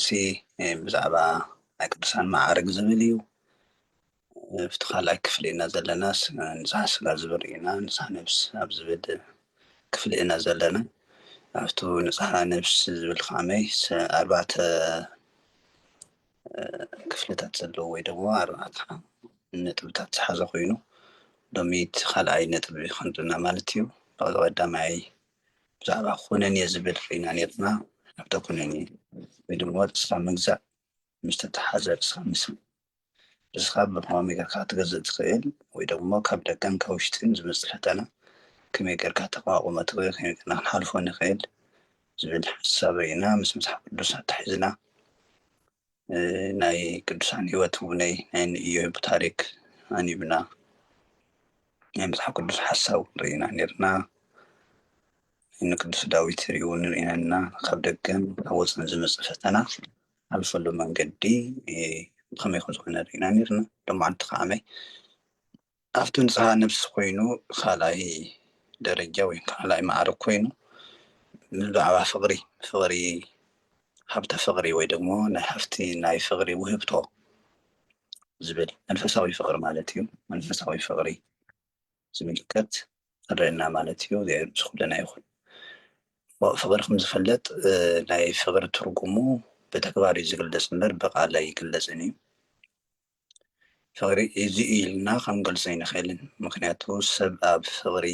ሲ ብዛዕባ ናይ ቅዱሳን መዓርግ ዝብል እዩ። ኣብቲ ካልኣይ ክፍሊ ኢና ዘለና፣ ንስኻ ስጋ ዝብል ኢና፣ ንስኻ ነብስ ኣብ ዝብል ክፍሊ ኢና ዘለና። ኣብቲ ንስኻ ነብስ ዝብል ከዓመይ ኣርባዕተ ክፍልታት ዘለዎ ወይ ደግሞ ኣርባዕተ ነጥብታት ዝሓዘ ኮይኑ፣ ሎሚ እቲ ካልኣይ ነጥቢ ክንርና ማለት እዩ። ብቐዳማይ ብዛዕባ ኩነኔ ዝብል ርኢና ነርና። ኣብቲ ኩነኔ ወይ ድማ ርእስኻ ምግዛእ ምስ ተተሓዘ፣ ርእስኻ ምስ ርእስኻ ብኸመይ ጌርካ ክትገዝእ ትኽእል ወይ ደግሞ ካብ ደገን ካብ ውሽጥን ዝመጽእ ፈተና ከመይ ጌርካ ተቋቁሞ ትኽእል፣ ከመይ ጌርና ክንሓልፎ ንኽእል ዝብል ሓሳብ ርኢና ምስ መጽሓፍ ቅዱስ ኣታሒዝና ናይ ቅዱሳን ህይወት እውነይ ናይ ንእዮብ ታሪክ ኣንብና ናይ መጽሓፍ ቅዱስ ሓሳብ ርኢና ነርና። ንቅዱስ ዳዊት ርእዩ ንርኢና ካብ ደገን ካብ ወፅን ዝመፅእ ፈተና ሓልፈሉ መንገዲ ብኸመይ ከም ዝኾነ ርኢና ነርና። ሎማዓንቲ ከዓመይ ኣብቲ ንፅሃ ነብሲ ኮይኑ ካልኣይ ደረጃ ወይ ካልኣይ ማዕረግ ኮይኑ ብዛዕባ ፍቕሪ ፍቕሪ ሃብተ ፍቕሪ ወይ ደግሞ ናይ ሃፍቲ ናይ ፍቕሪ ውህብቶ ዝብል መንፈሳዊ ፍቕሪ ማለት እዩ። መንፈሳዊ ፍቕሪ ዝምልከት ዝረአና ማለት እዩ። እግዚኣብሔር ምስ ኩልና ይኹን። ፍቕሪ ከም ዝፍለጥ ናይ ፍቕሪ ትርጉሙ ብተግባር እዩ ዝግለጽ እምበር ብቃል ኣይግለጽን እዩ። ፍቕሪ እዚ እዩ ኢልና ክንገልጾ ኣይንኽእልን። ምክንያቱ ሰብ ኣብ ፍቕሪ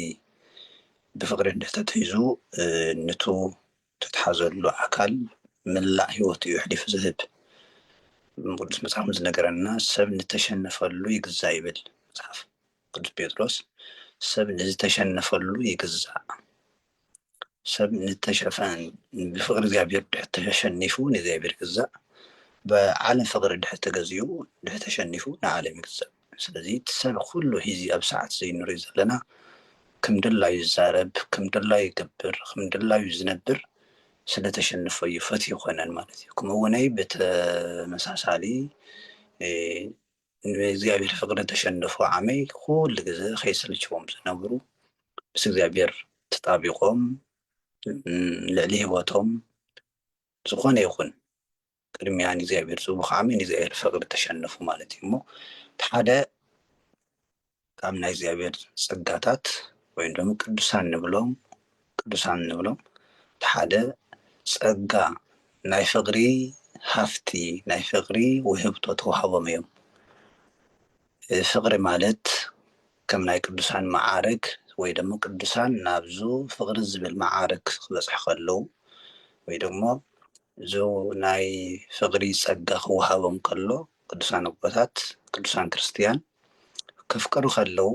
ብፍቕሪ እንድሕር ተታሒዙ ንቱ ተተሓዘሉ ኣካል ምላእ ህይወቱ እዩ ኣሕሊፉ ዝህብ። ቅዱስ መጽሓፍ ዝነገረና ሰብ ንተሸነፈሉ ይግዛእ ይብል መጽሓፍ ቅዱስ ጴጥሮስ። ሰብ ንዝተሸነፈሉ ይግዛእ። ሰብ ንተሸፈን ብፍቕሪ እግዚኣብሔር ድሕር ተሸኒፉ ንእግዚኣብሔር ይግዛእ። ብዓለም ፍቕሪ ድሕር ተገዚኡ ድሕር ተሸኒፉ ንዓለም ይግዛእ። ስለዚ እቲ ሰብ ኩሉ ሂዚ ኣብ ሰዓት ዘይንሪኦ ዘለና ከም ድላዩ ዝዛረብ ከም ድላዩ ይገብር ከም ድላዩ ዝነብር ስለተሸንፎ እዩ ፈትዩ ይኮነን ማለት እዩ። ከምኡ እውነይ ብተመሳሳሊ እግዚኣብሔር ፍቅሪ ተሸንፎ ዓመይ ኩሉ ግዜ ከይሰልችዎም ዝነብሩ ምስ እግዚኣብሔር ተጣቢቆም ልዕሊ ህይወቶም ዝኾነ ይኹን ቅድሚያ ንእግዚኣብሔር ዝህቡ ከዓመይ ንእግዚኣብሔር ፍቅሪ ተሸንፉ ማለት እዩ። እሞ ሓደ ካብ ናይ እግዚኣብሔር ጸጋታት ወይም ደሞ ቅዱሳን ንብሎም ቅዱሳን ንብሎም ሓደ ጸጋ ናይ ፍቅሪ ሃፍቲ ናይ ፍቅሪ ውህብቶ ተዋህቦም እዮም። ፍቅሪ ማለት ከም ናይ ቅዱሳን መዓርግ ወይ ደሞ ቅዱሳን ናብዙ ፍቅሪ ዝብል መዓርግ ክበጽሑ ከለዉ ወይ ደሞ እዚ ናይ ፍቕሪ ጸጋ ክወሃቦም ከሎ ቅዱሳን ኣቦታት ቅዱሳን ክርስትያን ከፍቅሩ ከለዉ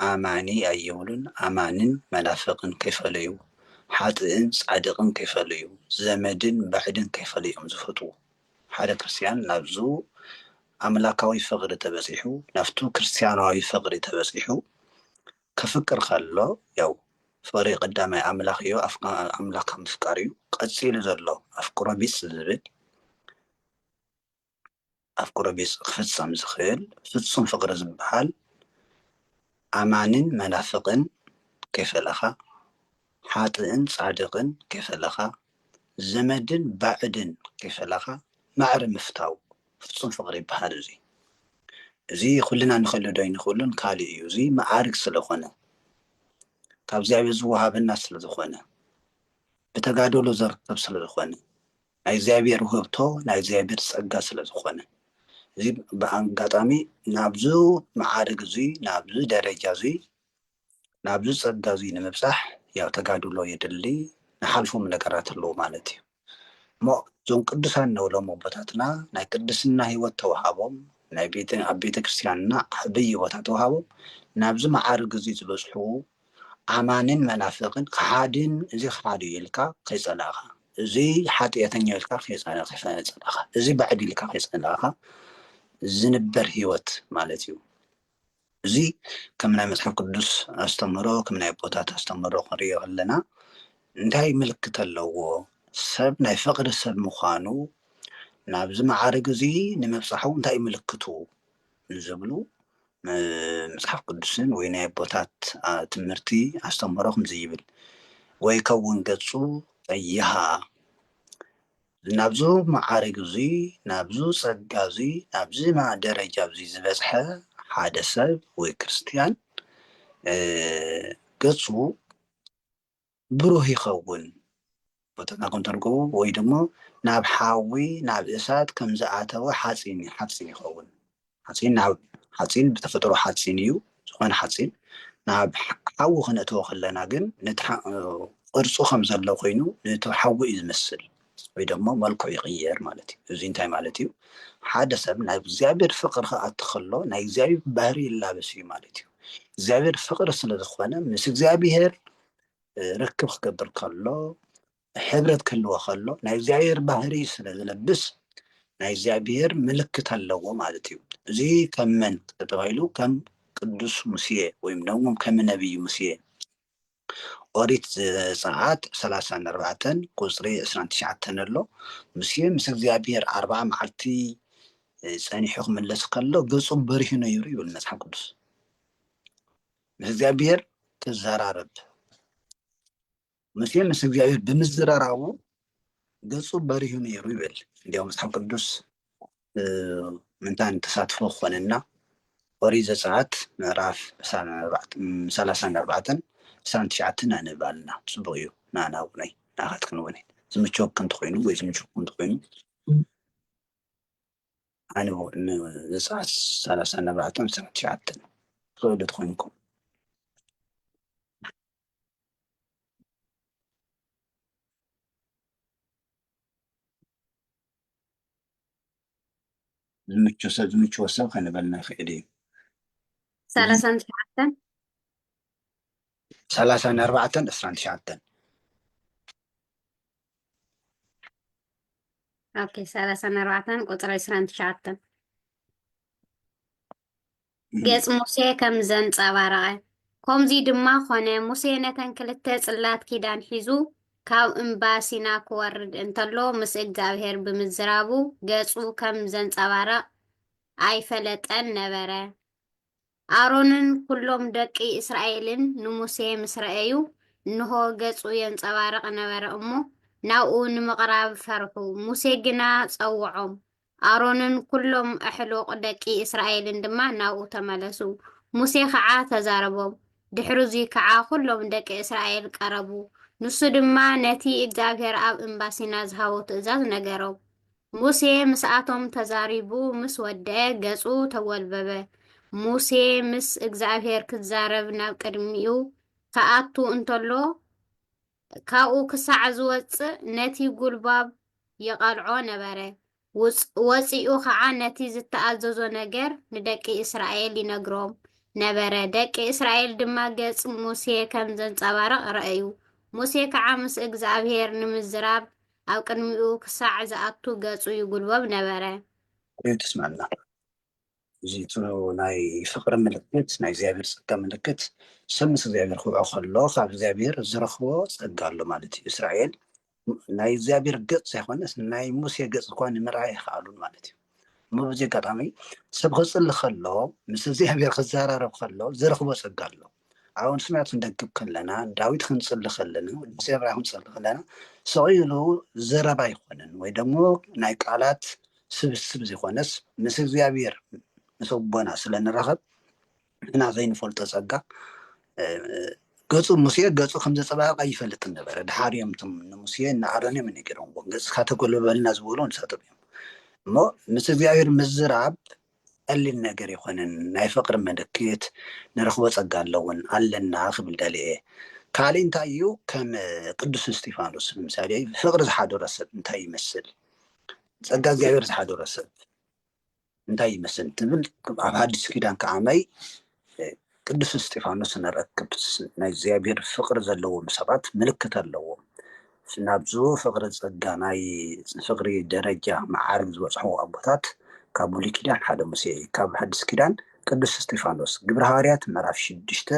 ኣማኒ ኣይብሉን ኣማንን መናፍቕን ከይፈለዩ ሓጥእን ጻድቕን ከይፈለዩ ዘመድን ባዕድን ከይፈለዩ እዮም ዝፈትዉ። ሓደ ክርስትያን ናብዙ ኣምላካዊ ፍቕሪ ተበጺሑ ናብቱ ክርስትያናዊ ፍቕሪ ተበጺሑ ከፍቅር ከሎ ያው ፍቕሪ ቀዳማይ ኣምላኽ እዩ። ኣምላኽ ምፍቃር እዩ። ቀጺሉ ዘሎ ኣፍቅሮ ቢጽ ዝብል ኣፍቅሮ ቢጽ ክፍጸም ዝኽእል ፍጹም ፍቕሪ ዝበሃል ኣማንን መናፍቕን ከይፈለኻ ሓጥእን ጻድቕን ከይፈለኻ ዘመድን ባዕድን ከይፈለኻ ማዕረ ምፍታው ፍጹም ፍቕሪ ይበሃል። እዚ እዚ ኩልና ንኽእሎ ዶ ኣይንኽእሉን ካልእ እዩ። እዚ መዓርግ ስለኾነ ካብ እግዚኣብሔር ዝወሃበና ስለዝኾነ ብተጋደሎ ዘርከብ ስለዝኾነ ናይ እግዚኣብሔር ውህብቶ ናይ እግዚኣብሔር ጸጋ ስለዝኾነ እዚ ብኣጋጣሚ ናብዚ መዓርግ እዚ ናብዚ ደረጃ እዚ ናብዚ ጸጋ እዚ ንምብጻሕ ያው ተጋድሎ የድሊ ንሓልፎም ነገራት ኣለዉ ማለት እዩ። እሞ እዞም ቅዱሳን ንብሎም ኣቦታትና ናይ ቅድስና ህይወት ተዋሃቦም ናይ ቤተ ኣብ ቤተ ክርስቲያንና ዓብዪ ቦታ ተዋሃቦም ናብዚ መዓርግ እዚ ዝበጽሑ ኣማንን መናፍቕን ክሓድን እዚ ክሓድ እዩ ኢልካ ከይጸላእኻ እዚ ሓጢኣተኛ ኢልካ ከይጸላእኻ እዚ ባዕድ ኢልካ ከይጸላእኻ ዝንበር ህይወት ማለት እዩ። እዚ ከም ናይ መጽሓፍ ቅዱስ ኣስተምህሮ ከም ናይ ኣቦታት ኣስተምህሮ ክንሪኦ ከለና እንታይ ምልክት ኣለዎ? ሰብ ናይ ፍቕሪ ሰብ ምዃኑ ናብዚ መዓርግ እዚ ንምብጻሑ እንታይ ምልክቱ ንዝብሉ መጽሓፍ ቅዱስን ወይ ናይ ኣቦታት ትምህርቲ ኣስተምህሮ ከምዚ ይብል ወይ ከውን ገጹ ቀይሃ ናብዚ መዓርግ እዚ፣ ናብዚ ጸጋ እዚ፣ ናብዚ ማ-፣ ደረጃ እዚ ዝበጽሐ ሓደ ሰብ ወይ ክርስትያን፣ እ፣ ገጹ ብሩህ ይኸውን። ወተትና ከም ተርጎቡ ወይ ደሞ ናብ ሓዊ፣ ናብ እሳት ከም ዝኣተወ ሓጺን፣ ሓጺን ይኸውን። ሓጺን ናብ፣ ሓጺን ብተፈጥሮ ሓጺን እዩ። ዝኾነ ሓጺን ናብ ሓ-፣ ሓዊ ክነእትዎ ከለና ግን ነቲ ሓ-፣ ቅርጹ ከም ዘሎ ኮይኑ ነቲ ሓዊ እዩ ዝመስል ወይ ደሞ መልክዑ ይቕየር ማለት እዩ። እዚ እንታይ ማለት እዩ? ሓደ ሰብ ናብ እግዚኣብሔር ፍቕሪ ክኣቱ ከሎ ናይ እግዚኣብሔር ባህሪ ይላበስ እዩ ማለት እዩ። እግዚኣብሔር ፍቕሪ ስለ ዝኾነ ምስ እግዚኣብሔር፣ እ፣ ርክብ ክገብር ከሎ፣ ሕብረት ክህልዎ ከሎ ናይ እግዚኣብሔር ባህሪ ስለ ዝለብስ ናይ እግዚኣብሔር ምልክት ኣለዎ ማለት እዩ። እዚ ከም መን ተባሂሉ? ከም ቅዱስ ሙሴ ወይም ደሞ ከም ነቢይ ሙሴ። ኦሪት ዘጸኣት ሰላሳን ኣርባዕተን ቁጽሪ ዕስራን ትሽዓተን ኣሎ። ሙሴ ምስ እግዚኣብሔር ኣርብዓ መዓልቲ፣ እ፣ ጸኒሑ ክምለስ ከሎ ገጹ በሪሁ ነይሩ ይብል መጽሓፍ ቅዱስ። ምስ እግዚኣብሔር ክዘራረብ። ሙሴ ምስ እግዚኣብሔር ብምዝራራቡ ገጹ በሪሁ ነይሩ ይብል። እንዲያው መጽሓፍ ቅዱስ፣ እ፣ ምንታን ተሳትፎ ክኾነና ኦሪት ዘጸኣት ምዕራፍ ዕስራን ኣርባዕተን፣ ሰላሳን ኣርባዕተን፣ ዕስራን ትሽዓተን ኣንብብ ኣለና። ጽቡቕ እዩ። ና፣ ና፣ እውነይ፣ ንኣኻትክን እውን ዝምችወክን እንተኾይኑ ወይ ዝምችወኩም እንተኾይኑ፣ ኣንብቡ። ን-፣ ዘጸኣት ሰላሳን ኣርባዕተን፣ ዕስራን ትሽዓተን ትኽእሉ ተኾይንኩም። ዝምቹ ሰብ፣ ዝምችዎ ሰብ ከንበልና ይኽእል እዩ። ሰላሳን ትሽዓተን? ሰላሳን ኣርባዕተን፣ ዕስራን ትሽዓተን። ኦኬ፣ ሰላሳን ኣርባዕተን ቁጽሪ ዕስራን ትሽዓተን። እም። ገጽ ሙሴ ከም ዘንጸባረቐ። ከምዚ ድማ ኾነ፣ ሙሴ ነተን ክልተ ጽላት ኪዳን ሒዙ ካብ እምባ ሲና ክወርድ እንተሎ፣ ምስ እግዚኣብሔር ብምዝራቡ ገጹ ከም ዘንጸባረቕ ኣይፈለጠን ነበረ። ኣሮንን ኩሎም ደቂ እስራኤልን ንሙሴ ምስ ረኣዩ፣ እንሆ፣ ገጹ የንጸባርቕ ነበረ እሞ፣ ናብኡ ንምቕራብ ፈርሑ። ሙሴ ግና ጸውዖም። ኣሮንን ኩሎም ኣሕሉቕ ደቂ እስራኤልን ድማ ናብኡ ተመለሱ። ሙሴ ኸዓ ተዛረቦም። ድሕሪዙይ ከዓ ኩሎም ደቂ እስራኤል ቀረቡ። ንሱ ድማ ነቲ እግዚኣብሔር ኣብ እምባ ሲና ዝሃቦ ትእዛዝ ነገሮም። ሙሴ ምስኣቶም ተዛሪቡ ምስ ወደአ፣ ገጹ ተጎልበበ። ሙሴ ምስ እግዚኣብሔር ክዛረብ ናብ ቅድሚኡ ክኣቱ እንተሎ፣ ካብኡ ክሳዕ ዝወጽእ ነቲ ጉልባብ ይቐልዖ ነበረ። ውጽ-፣ ወጺኡ ኸዓ ነቲ ዝተኣዘዞ ነገር ንደቂ እስራኤል ይነግሮም ነበረ። ደቂ እስራኤል ድማ ገጽ ሙሴ ከም ዘንጸባርቕ ረኣዩ። ሙሴ ከዓ ምስ እግዚኣብሔር ንምዝራብ ኣብ ቅድሚኡ ክሳዕ ዝኣቱ ገጹ ይጉልበብ ነበረ። እዩ ትስማዕና። እዚ እቲ ናይ ፍቕሪ ምልክት፣ ናይ እግዚኣብሔር ጸጋ ምልክት፣ ሰብ ምስ እግዚኣብሔር ክውዖ ከሎ ካብ እግዚኣብሔር ዝረኽቦ ጸጋ ኣሎ ማለት እዩ። እስራኤል ናይ እግዚኣብሔር ገጽ ዘይኮነስ ናይ ሙሴ ገጽ እኳ ንምርኣይ ኣይከኣሉን ማለት እዩ። እሞ በዚ ኣጋጣሚ ሰብ ክጽሊ ከሎ፣ ምስ እግዚኣብሔር ክዘራረብ ከሎ ዝረኽቦ ጸጋ ኣሎ። ኣብኡ ንስማያት ክንደግብ ከለና፣ ዳዊት ክንጽሊ ከለና፣ ወዲ ሙሴ እብራሂም ክንጽሊ ከለና፣ ስቕ ኢሉ ዘረባ ኣይኮነን ወይ ደሞ ናይ ቃላት ስብስብ ዘይኮነስ ምስ እግዚኣብሔር ምስ ኣቦና ስለ ንራኸብ ንሕና ዘይንፈልጦ ጸጋ፣ እ፣ ገጹ ሙሴ ገጹ ከም ዘጸባረቐ ኣይፈልጥን ነበረ። ድሓር እዮም እቶም ንሙሴ ንኣሮን እዮም ነጊሮምዎ። ገጽካ ተጎልበልና ዝበሉ ንሳቶም እዮም። እሞ ምስ እግዚኣብሔር ምዝራብ ቀሊል ነገር ኣይኮነን። ናይ ፍቕሪ ምልክት ንረኽቦ ጸጋ ኣለውን ኣለና ክብል ደልየ። ካልእ እንታይ እዩ? ከም ቅዱስ እስጢፋኖስ ንምሳሌ ፍቕሪ ዝሓደሮ ሰብ እንታይ ይመስል? ጸጋ እግዚኣብሔር ዝሓደሮ ሰብ እንታይ ይመስል ትብል ኣብ ሓድሽ ኪዳን ከዓመይ ቅዱስ እስጢፋኖስ ንረክብ። ናይ እግዚኣብሔር ፍቕሪ ዘለዎም ሰባት ምልክት ኣለዎም። ናብዚ ፍቕሪ ጸጋ ናይ ፍቕሪ ደረጃ መዓርግ ዝበጽሑ ኣቦታት ካብ ብሉይ ኪዳን ሓደ ሙሴ እዩ። ካብ ሓድሽ ኪዳን ቅዱስ እስጢፋኖስ። ግብረ ሃዋርያት ምዕራፍ ሽዱሽተ፣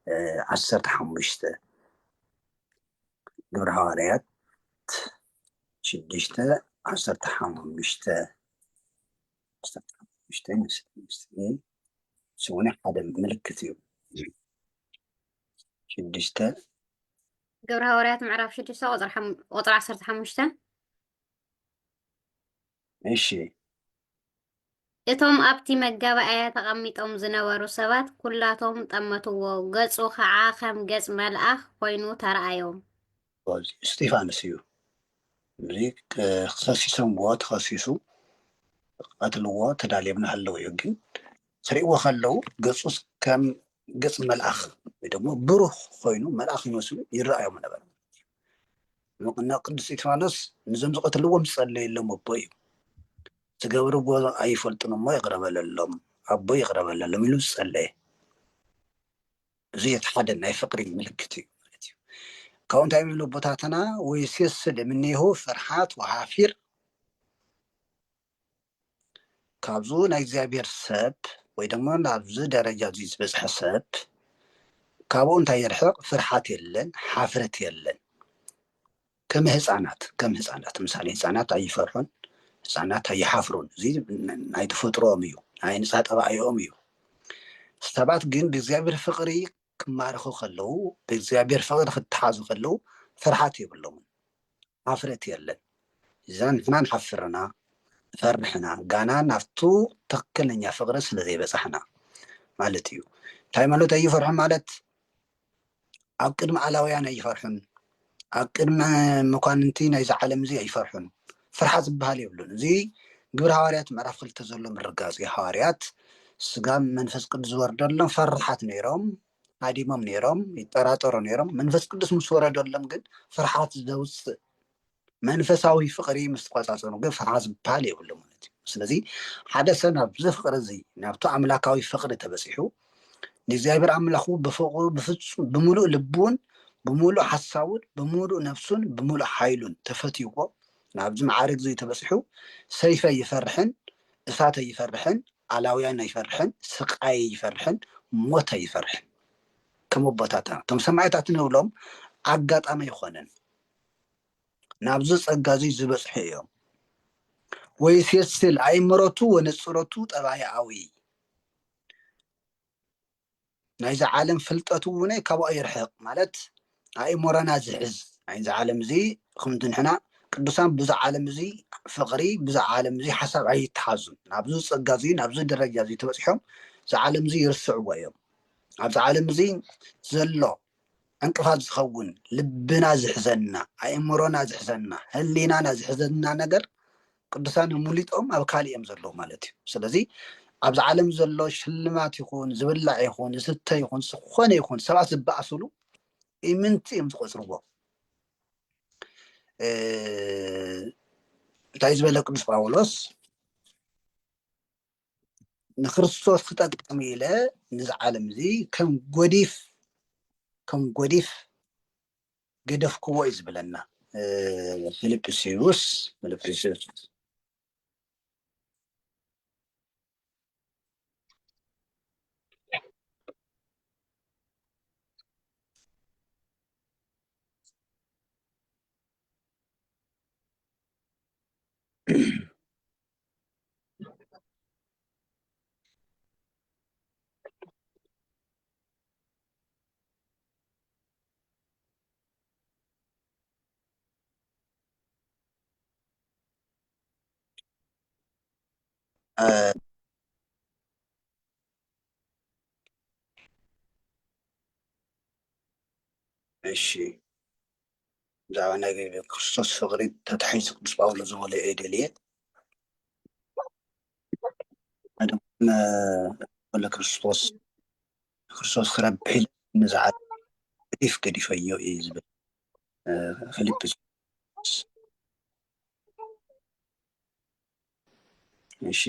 እ፣ ዓሰርተ ሓሙሽተ። ግብረ ሃዋርያት ሽዱሽተ ዓሰርተ ሓሙሽተ፣ ዓሰርተ ሓሙሽተ ንስኒ ሓደ ምልክት እዩ። ሽዱሽተ ግብረ ሃዋርያት ምዕራፍ ሽዱሽተ ቁጽሪ ሓም-፣ ቁጽሪ ዓሰርተ ሓሙሽተ። እሺ። እቶም ኣብቲ መጋባእያ ተቐሚጦም ዝነበሩ ሰባት ኲላቶም ጠመትዎ፣ ገጹ ኸዓ ከም ገጽ መልኣኽ ኰይኑ ተራእዮም። እዚ እስጢፋኖስ እዩ። እዚ፣ እ፣ ከሲሶምዎ፣ ተኸሲሱ፣ ክቐትልዎ ተዳልዮም እናሃለዉ እዩ። ግን ክሪእዎ ከለዉ ገጹስ ከም ገጽ መልኣኽ ወይ ደሞ ብሩህ ኾይኑ መልኣኽ ይመስሉ ይረኣዮም ነበረ። ንቅዱስ እስጢፋኖስ ንዞም ዝቐትልዎም ዝጸለየሎም ኣቦ እዩ። ዝገብርዎ ኣይፈልጡን እሞ ይቕረ በለሎም፣ ኣቦ ይቕረ በለሎም ኢሉ ዝጸለየ። እዚ እቲ ሓደ ናይ ፍቕሪ ምልክት እዩ ማለት እዩ። ካብኡ እንታይ ይብሉ ኣቦታትና? "ወይሴስል እምኔሁ ፍርሃት ወሃፊር"፣ ካብዚ ናይ እግዚኣብሔር ሰብ ወይ ደሞ ናብዚ ደረጃ እዚ ዝበጽሐ ሰብ ካብኡ እንታይ ይርሕቕ? ፍርሃት የለን፣ ሓፍረት የለን። ከም ህፃናት፣ ከም ህፃናት፣ ምሳሌ ህፃናት ኣይፈርሑን፣ ህፃናት ኣይሓፍሩን። እዚ ናይ ተፈጥሮኦም እዩ፣ ናይ ንፃ ጠባይኦም እዩ። ሰባት ግን ብእግዚኣብሔር ፍቕሪ ክማረኹ ከለዉ፣ ብእግዚኣብሔር ፍቕሪ ክተሓዙ ከለዉ ፍርሃት የብሎምን፣ ሓፍረት የለን። እዛ ንሕና ንሓፍር ኢና፣ ንፈርሕ ኢና፣ ጋና ናብቱ ትኽክለኛ ፍቕሪ ስለ ዘይበጻሕና ማለት እዩ። እንታይ ማለት ኣይፈርሑን ማለት? ኣብ ቅድሚ ኣላውያን ኣይፈርሑን፣ ኣብ ቅድሚ መኳንንቲ ናይዚ ዓለም እዚ ኣይፈርሑን። ፍርሓት ዝበሃል የብሉን። እዚ ግብሪ ሃዋርያት ምዕራፍ ክልተ ዘሎ ምርጋጽ እዩ። ሃዋርያት ስጋ መንፈስ ቅዱስ ዝወርደሎም ፈራሓት ነይሮም፣ ሃዲሞም ነይሮም፣ ይጠራጠሩ ነይሮም። መንፈስ ቅዱስ ምስ ወረደሎም ግን ፍርሓት ዘውፅእ መንፈሳዊ ፍቕሪ ምስ ተቆጻጸሩ ግን ፍርሓት ዝበሃል የብሉ ማለት እዩ። ስለዚ ሓደ ሰብ ናብዚ ፍቕሪ እዚ፣ ናብቲ ኣምላካዊ ፍቕሪ ተበጺሑ፣ ንእግዚኣብሔር ኣምላኹ ብፍቕሩ ብፍጹም ብምሉእ ልቡን ብምሉእ ሓሳቡን ብምሉእ ነፍሱን ብምሉእ ሓይሉን ተፈትይዎ ናብዚ መዓርግ እዚ ተበጺሑ፣ ሰይፊ ኣይፈርሕን፣ እሳት ኣይፈርሕን፣ ኣላውያን ኣይፈርሕን፣ ስቃይ ኣይፈርሕን፣ ሞት ኣይፈርሕን። ከም ኣቦታትና እቶም ሰማዕታት ንብሎም ኣጋጣሚ ኣይኮነን። ናብዚ ጸጋ እዚ ዝበጽሑ እዮም። ወይሴስል ኣእምሮቱ ወንጽሮቱ ጠባያዊ፣ ናይዚ ዓለም ፍልጠቱ እውን ካብኡ ይርሕቕ። ማለት ኣእምሮና ዝሕዝ ናይዚ ዓለም እዚ፣ ከምቲ ንሕና ቅዱሳን ብዙ ዓለም እዚ ፍቕሪ፣ ብዙ ዓለም እዚ ሓሳብ ኣይተሓዙን። ናብዚ ጸጋ እዚ፣ ናብዚ ደረጃ እዚ ተበጺሖም እዚ ዓለም እዚ ይርስዕዎ እዮም። ኣብዚ ዓለም እዚ ዘሎ ዕንቅፋት ዝኸውን፣ ልብና ዝሕዘና፣ ኣእምሮና ዝሕዘና፣ ህሊናና ዝሕዘና ነገር ቅዱሳን ኣሙሊጦም ኣብ ካልእ እዮም ዘለዉ ማለት እዩ። ስለዚ ኣብዚ ዓለም ዘሎ ሽልማት ይኹን፣ ዝብላዕ ይኹን፣ ዝስተ ይኹን፣ ዝኾነ ይኹን፣ ሰባት ዝበኣስሉ ኢምንቲ እዮም ዝቆጽርዎ። እ፣ እንታይ ዝበለ ቅዱስ ጳውሎስ? "ንክርስቶስ ክጠቅም ኢለ ነዚ ዓለም እዚ ከም ጎዲፍ፣ ከም ጎዲፍ ገደፍክዎ" እዩ ዝብለና። እ፣ ፊልጵስዩስ፣ ፊልጵስዩስ። እ፣ እሺ፣ ብዛዕባ ናይ ክርስቶስ ፍቕሪ ተታሒዙ ቅዱስ ጳውሎስ ዝበሎ እየ ደልየ። ሓደ፣ እ፣ ወለ ክርስቶስ፣ ክርስቶስ ክረብሕ ኢሉ ነዚ ዓለም ገዲፍ ገዲፈዮ እዩ ዝብል፣ እ፣ ፊልጵስዩስ። እሺ።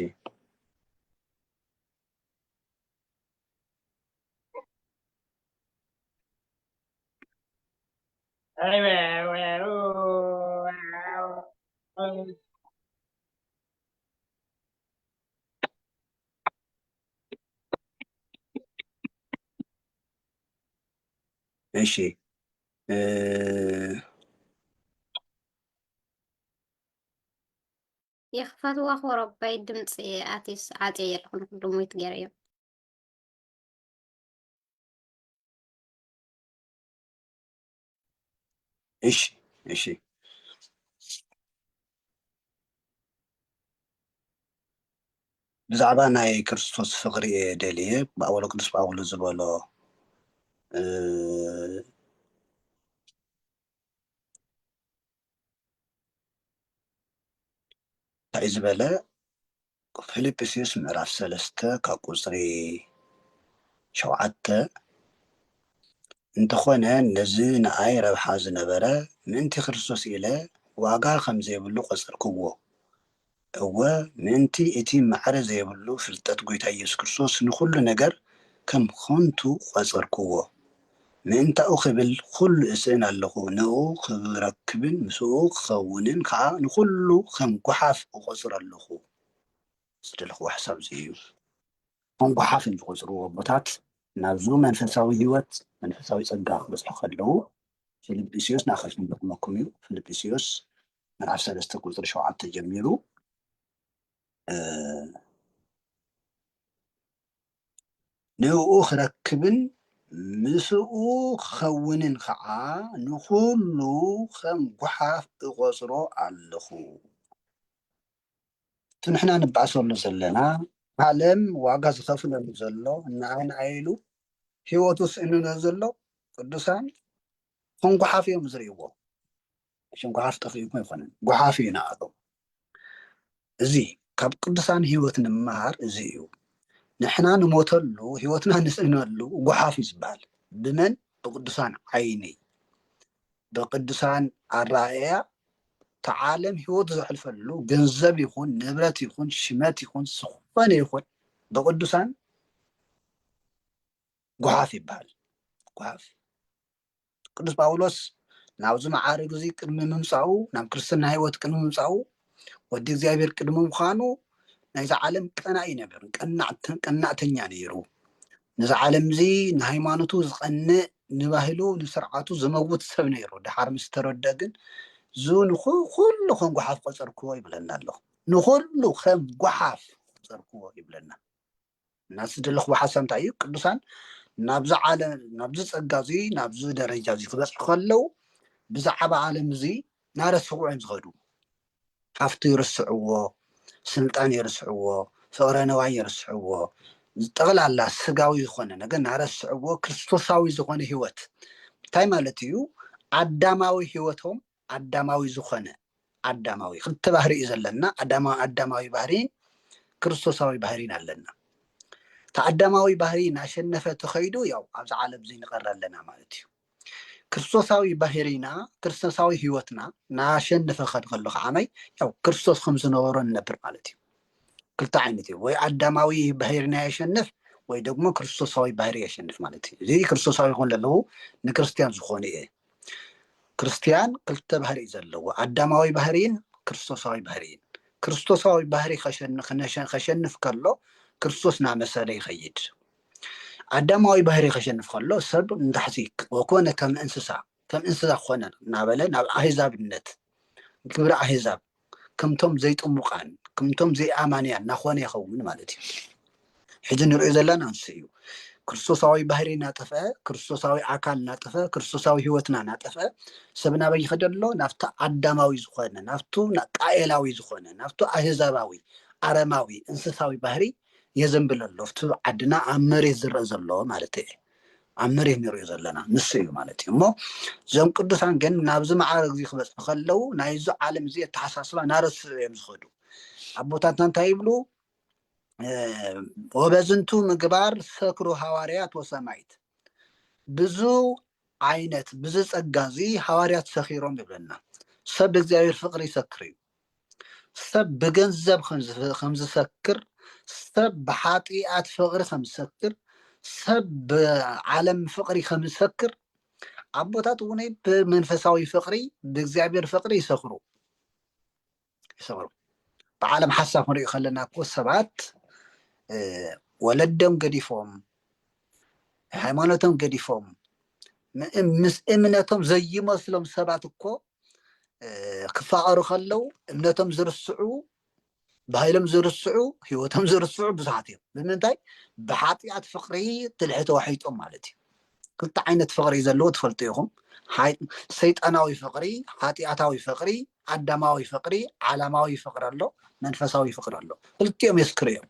እሺ፣ እ፣ ይኽፈትዋ ኮረባይ ድምፂ ኣቲስ ዓፅየ ኣለኹ ንክድሙ ይትገርዮ። እሺ፣ እሺ። ብዛዕባ ናይ ክርስቶስ ፍቕሪ እየ ደልየ። ጳውሎ፣ ቅዱስ ጳውሎስ ዝበሎ፣ እ፣ እንታይ እዩ ዝበለ? ፊልጵስዩስ ምዕራፍ ሰለስተ ካብ ቁጽሪ ሸውዓተ፣ "እንተኾነ ነዚ ንኣይ ረብሓ ዝነበረ፣ ምእንቲ ክርስቶስ ኢለ ዋጋ ከም ዘይብሉ ቆጸርክዎ። እወ፣ ምእንቲ እቲ ማዕረ ዘይብሉ ፍልጠት ጐይታ ኢየሱስ ክርስቶስ ንኹሉ ነገር ከም ኸንቱ ቆጸርክዎ። ምእንታኡ ክብል ኩሉ እስእን ኣለኹ፣ ንእኡ ክረክብን ምስኡ ክኸውንን ከኣ ንኹሉ ከም ጓሓፍ እቖጽሮ ኣለኹ።" ዝደለኽዎ ሓሳብ እዚ እዩ። ከም ጓሓፍ እዮም ዝቖጽርዎ ኣቦታት። ናብዚ መንፈሳዊ ህይወት፣ መንፈሳዊ ጸጋ ክበጽሑ ከለዉ፣ ፊልጵስዩስ ንኣኻትኩም ዝጠቕመኩም እዩ። ፊልጵስዩስ ምዕራፍ ሰለስተ ቁጽሪ ሸውዓተ ጀሚሩ፣ እ፣ ንእኡ ክረክብን ምስኡ ክኸውንን ከኣ ንኹሉ ከም ጓሓፍ እቖጽሮ ኣለኹ። እቲ ንሕና ንባእሰሉ ዘለና፣ ዓለም ዋጋ ዝኸፍለሉ ዘሎ፣ ንኣይ ንኣይ ኢሉ ህይወቱ ስእንኖ ዘሎ ቅዱሳን ከም ጓሓፍ እዮም ዝርእይዎ። መቸም ጓሓፍ ጠፊኡ እኮ ኣይኮነን፣ ጓሓፍ እዩ ንኣቶም። እዚ ካብ ቅዱሳን ህይወት ንምሃር እዚ እዩ። ንሕና ንሞተሉ፣ ህይወትና ንስእነሉ ጓሓፍ እዩ ዝበሃል። ብመን? ብቅዱሳን ዓይኒ፣ ብቅዱሳን ኣረኣእያ። እቲ ዓለም ህይወቱ ዘሕልፈሉ ገንዘብ ይኹን ንብረት ይኹን ሽመት ይኹን ዝኾነ ይኹን ብቅዱሳን ጓሓፍ ይበሃል። ጓሓፍ። ቅዱስ ጳውሎስ ናብዚ መዓርግ እዚ ቅድሚ ምምጻኡ፣ ናብ ክርስትና ህይወት ቅድሚ ምምጻኡ፣ ወዲ እግዚኣብሔር ቅድሚ ምዃኑ ናይዛ ዓለም ቀናኢ ነይሩ፣ ቀናዕተ-፣ ቀናዕተኛ ነይሩ። ነዚ ዓለም እዚ ንሃይማኖቱ ዝቐንእ፣ ንባህሉ፣ ንስርዓቱ ዝመውት ሰብ ነይሩ። ደሓር ምስ ተረድአ ግን፣ "እዚ ንኹ-፣ ኩሉ ከም ጓሓፍ ቆጸርክዎ" ይብለና ኣሎ። "ንኹሉ ከም ጓሓፍ ቆጸርክዎ" ይብለና። እና ዝደለኽዎ ሓሳብ እንታይ እዩ? ቅዱሳን ናብዚ ዓለም፣ ናብዚ ጸጋ እዚ፣ ናብዚ ደረጃ እዚ ክበጽሑ ከለዉ፣ ብዛዕባ ዓለም እዚ እናረስዕዎ እዮም ዝኸዱ። ሃፍቱ ይርስዕዎ፣ ስልጣን ይርስዕዎ፣ ፍቕረ ነዋይ ይርስዕዎ፣ ጠቕላላ ስጋዊ ዝኾነ ነገር እናረስዕዎ፣ ክርስቶሳዊ ዝኾነ ህይወት፣ እንታይ ማለት እዩ? ኣዳማዊ ህይወቶም፣ ኣዳማዊ ዝኾነ፣ ኣዳማዊ ክልተ ባህሪ እዩ ዘለና። ኣዳማ-፣ ኣዳማዊ ባህሪን ክርስቶሳዊ ባህሪን ኣለና። እቲ ኣዳማዊ ባህሪ እናሸነፈ ተኸይዱ፣ ያው ኣብዚ ዓለም እዚ ንቐሪ ኣለና ማለት እዩ። ክርስቶሳዊ ባህሪና፣ ክርስቶሳዊ ህይወትና እናሸነፈ ከድ ከሎ ከዓመይ፣ ያው ክርስቶስ ከም ዝነበሮ ንነብር ማለት እዩ። ክልተ ዓይነት እዩ። ወይ ኣዳማዊ ባህሪና የሸንፍ፣ ወይ ደግሞ ክርስቶሳዊ ባህሪ የሸንፍ ማለት እዩ። እዚ ክርስቶሳዊ ይኾን ዘለዉ ንክርስቲያን ዝኾኑ እየ። ክርስቲያን ክልተ ባህሪ እዩ ዘለዎ፣ ኣዳማዊ ባህሪን ክርስቶሳዊ ባህሪን። ክርስቶሳዊ ባህሪ ከሸን-፣ ከነሸ-፣ ከሸንፍ ከሎ ክርስቶስ እናመሰለ ይኸይድ። ኣዳማዊ ባህሪ ከሸንፍ ከሎ ሰብ ንታሕቲ ወኮነ ከም እንስሳ፣ ከም እንስሳ ኮነ እናበለ ናብ ኣህዛብነት፣ ግብሪ ኣህዛብ፣ ከምቶም ዘይጥሙቃን፣ ከምቶም ዘይኣማንያን እናኾነ ይኸውን ማለት እዩ። ሕጂ ንሪኦ ዘለና ንሱ እዩ። ክርስቶሳዊ ባህሪ እናጠፍአ፣ ክርስቶሳዊ ኣካል እናጠፍአ፣ ክርስቶሳዊ ህይወትና እናጠፍአ፣ ሰብ ናበይ ይኸደ ኣሎ? ናብቲ ኣዳማዊ ዝኾነ፣ ናብቱ ና-፣ ቃኤላዊ ዝኾነ፣ ናብቱ ኣህዛባዊ፣ ኣረማዊ፣ እንስሳዊ ባህሪ የዘንብል ኣሎ። ኣብቲ ዓድና ኣብ መሬት ዝረአ ዘሎ ማለት እየ። ኣብ መሬት ንሪኦ ዘለና ንሱ እዩ ማለት እዩ። እሞ እዞም ቅዱሳን ግን ናብዚ መዓረግ እዚ ክበጽሑ ከለዉ፣ ናይዚ ዓለም እዚ ኣተሓሳስባ እናረስዑ እዮም ዝኸዱ። ኣቦታትና እንታይ ይብሉ? እ፣ "ወበዝንቱ ምግባር ሰክሩ ሃዋርያት ወሰማይት።" ብዙ ዓይነት፣ ብዙ ጸጋ እዚ ሃዋርያት ሰኺሮም ይብለና። ሰብ ብእግዚኣብሔር ፍቕሪ ይሰክር እዩ። ሰብ ብገንዘብ ከም ዝፈ-፣ ከም ዝሰክር፣ ሰብ ብሓጢኣት ፍቕሪ ከም ዝሰክር፣ ሰብ ብዓለም ፍቕሪ ከም ዝሰክር፣ ኣቦታት እውን ብመንፈሳዊ ፍቕሪ፣ ብእግዚኣብሔር ፍቕሪ ይሰኽሩ። ይሰኽሩ። ብዓለም ሓሳብ ክንሪኦ ከለና እኮ ሰባት፣ እ፣ ወለዶም ገዲፎም፣ ሃይማኖቶም ገዲፎም፣ ም-፣ ምስ እምነቶም ዘይመስሎም ሰባት እኮ፣ እ፣ ክፋቐሩ ከለዉ እምነቶም ዝርስዑ፣ ባህሎም ዝርስዑ፣ ህይወቶም ዝርስዑ ብዙሓት እዮም። ብምንታይ? ብሓጢኣት ፍቕሪ ትልሒ ተዋሒጦም ማለት እዩ። ክልተ ዓይነት ፍቕሪ ዘለዎ ትፈልጡ ኢኹም። ሓይ-፣ ሰይጣናዊ ፍቕሪ፣ ሓጢኣታዊ ፍቕሪ፣ ኣዳማዊ ፍቕሪ፣ ዓለማዊ ፍቕሪ ኣሎ፣ መንፈሳዊ ፍቕሪ ኣሎ። ክልቲኦም የስክሩ እዮም።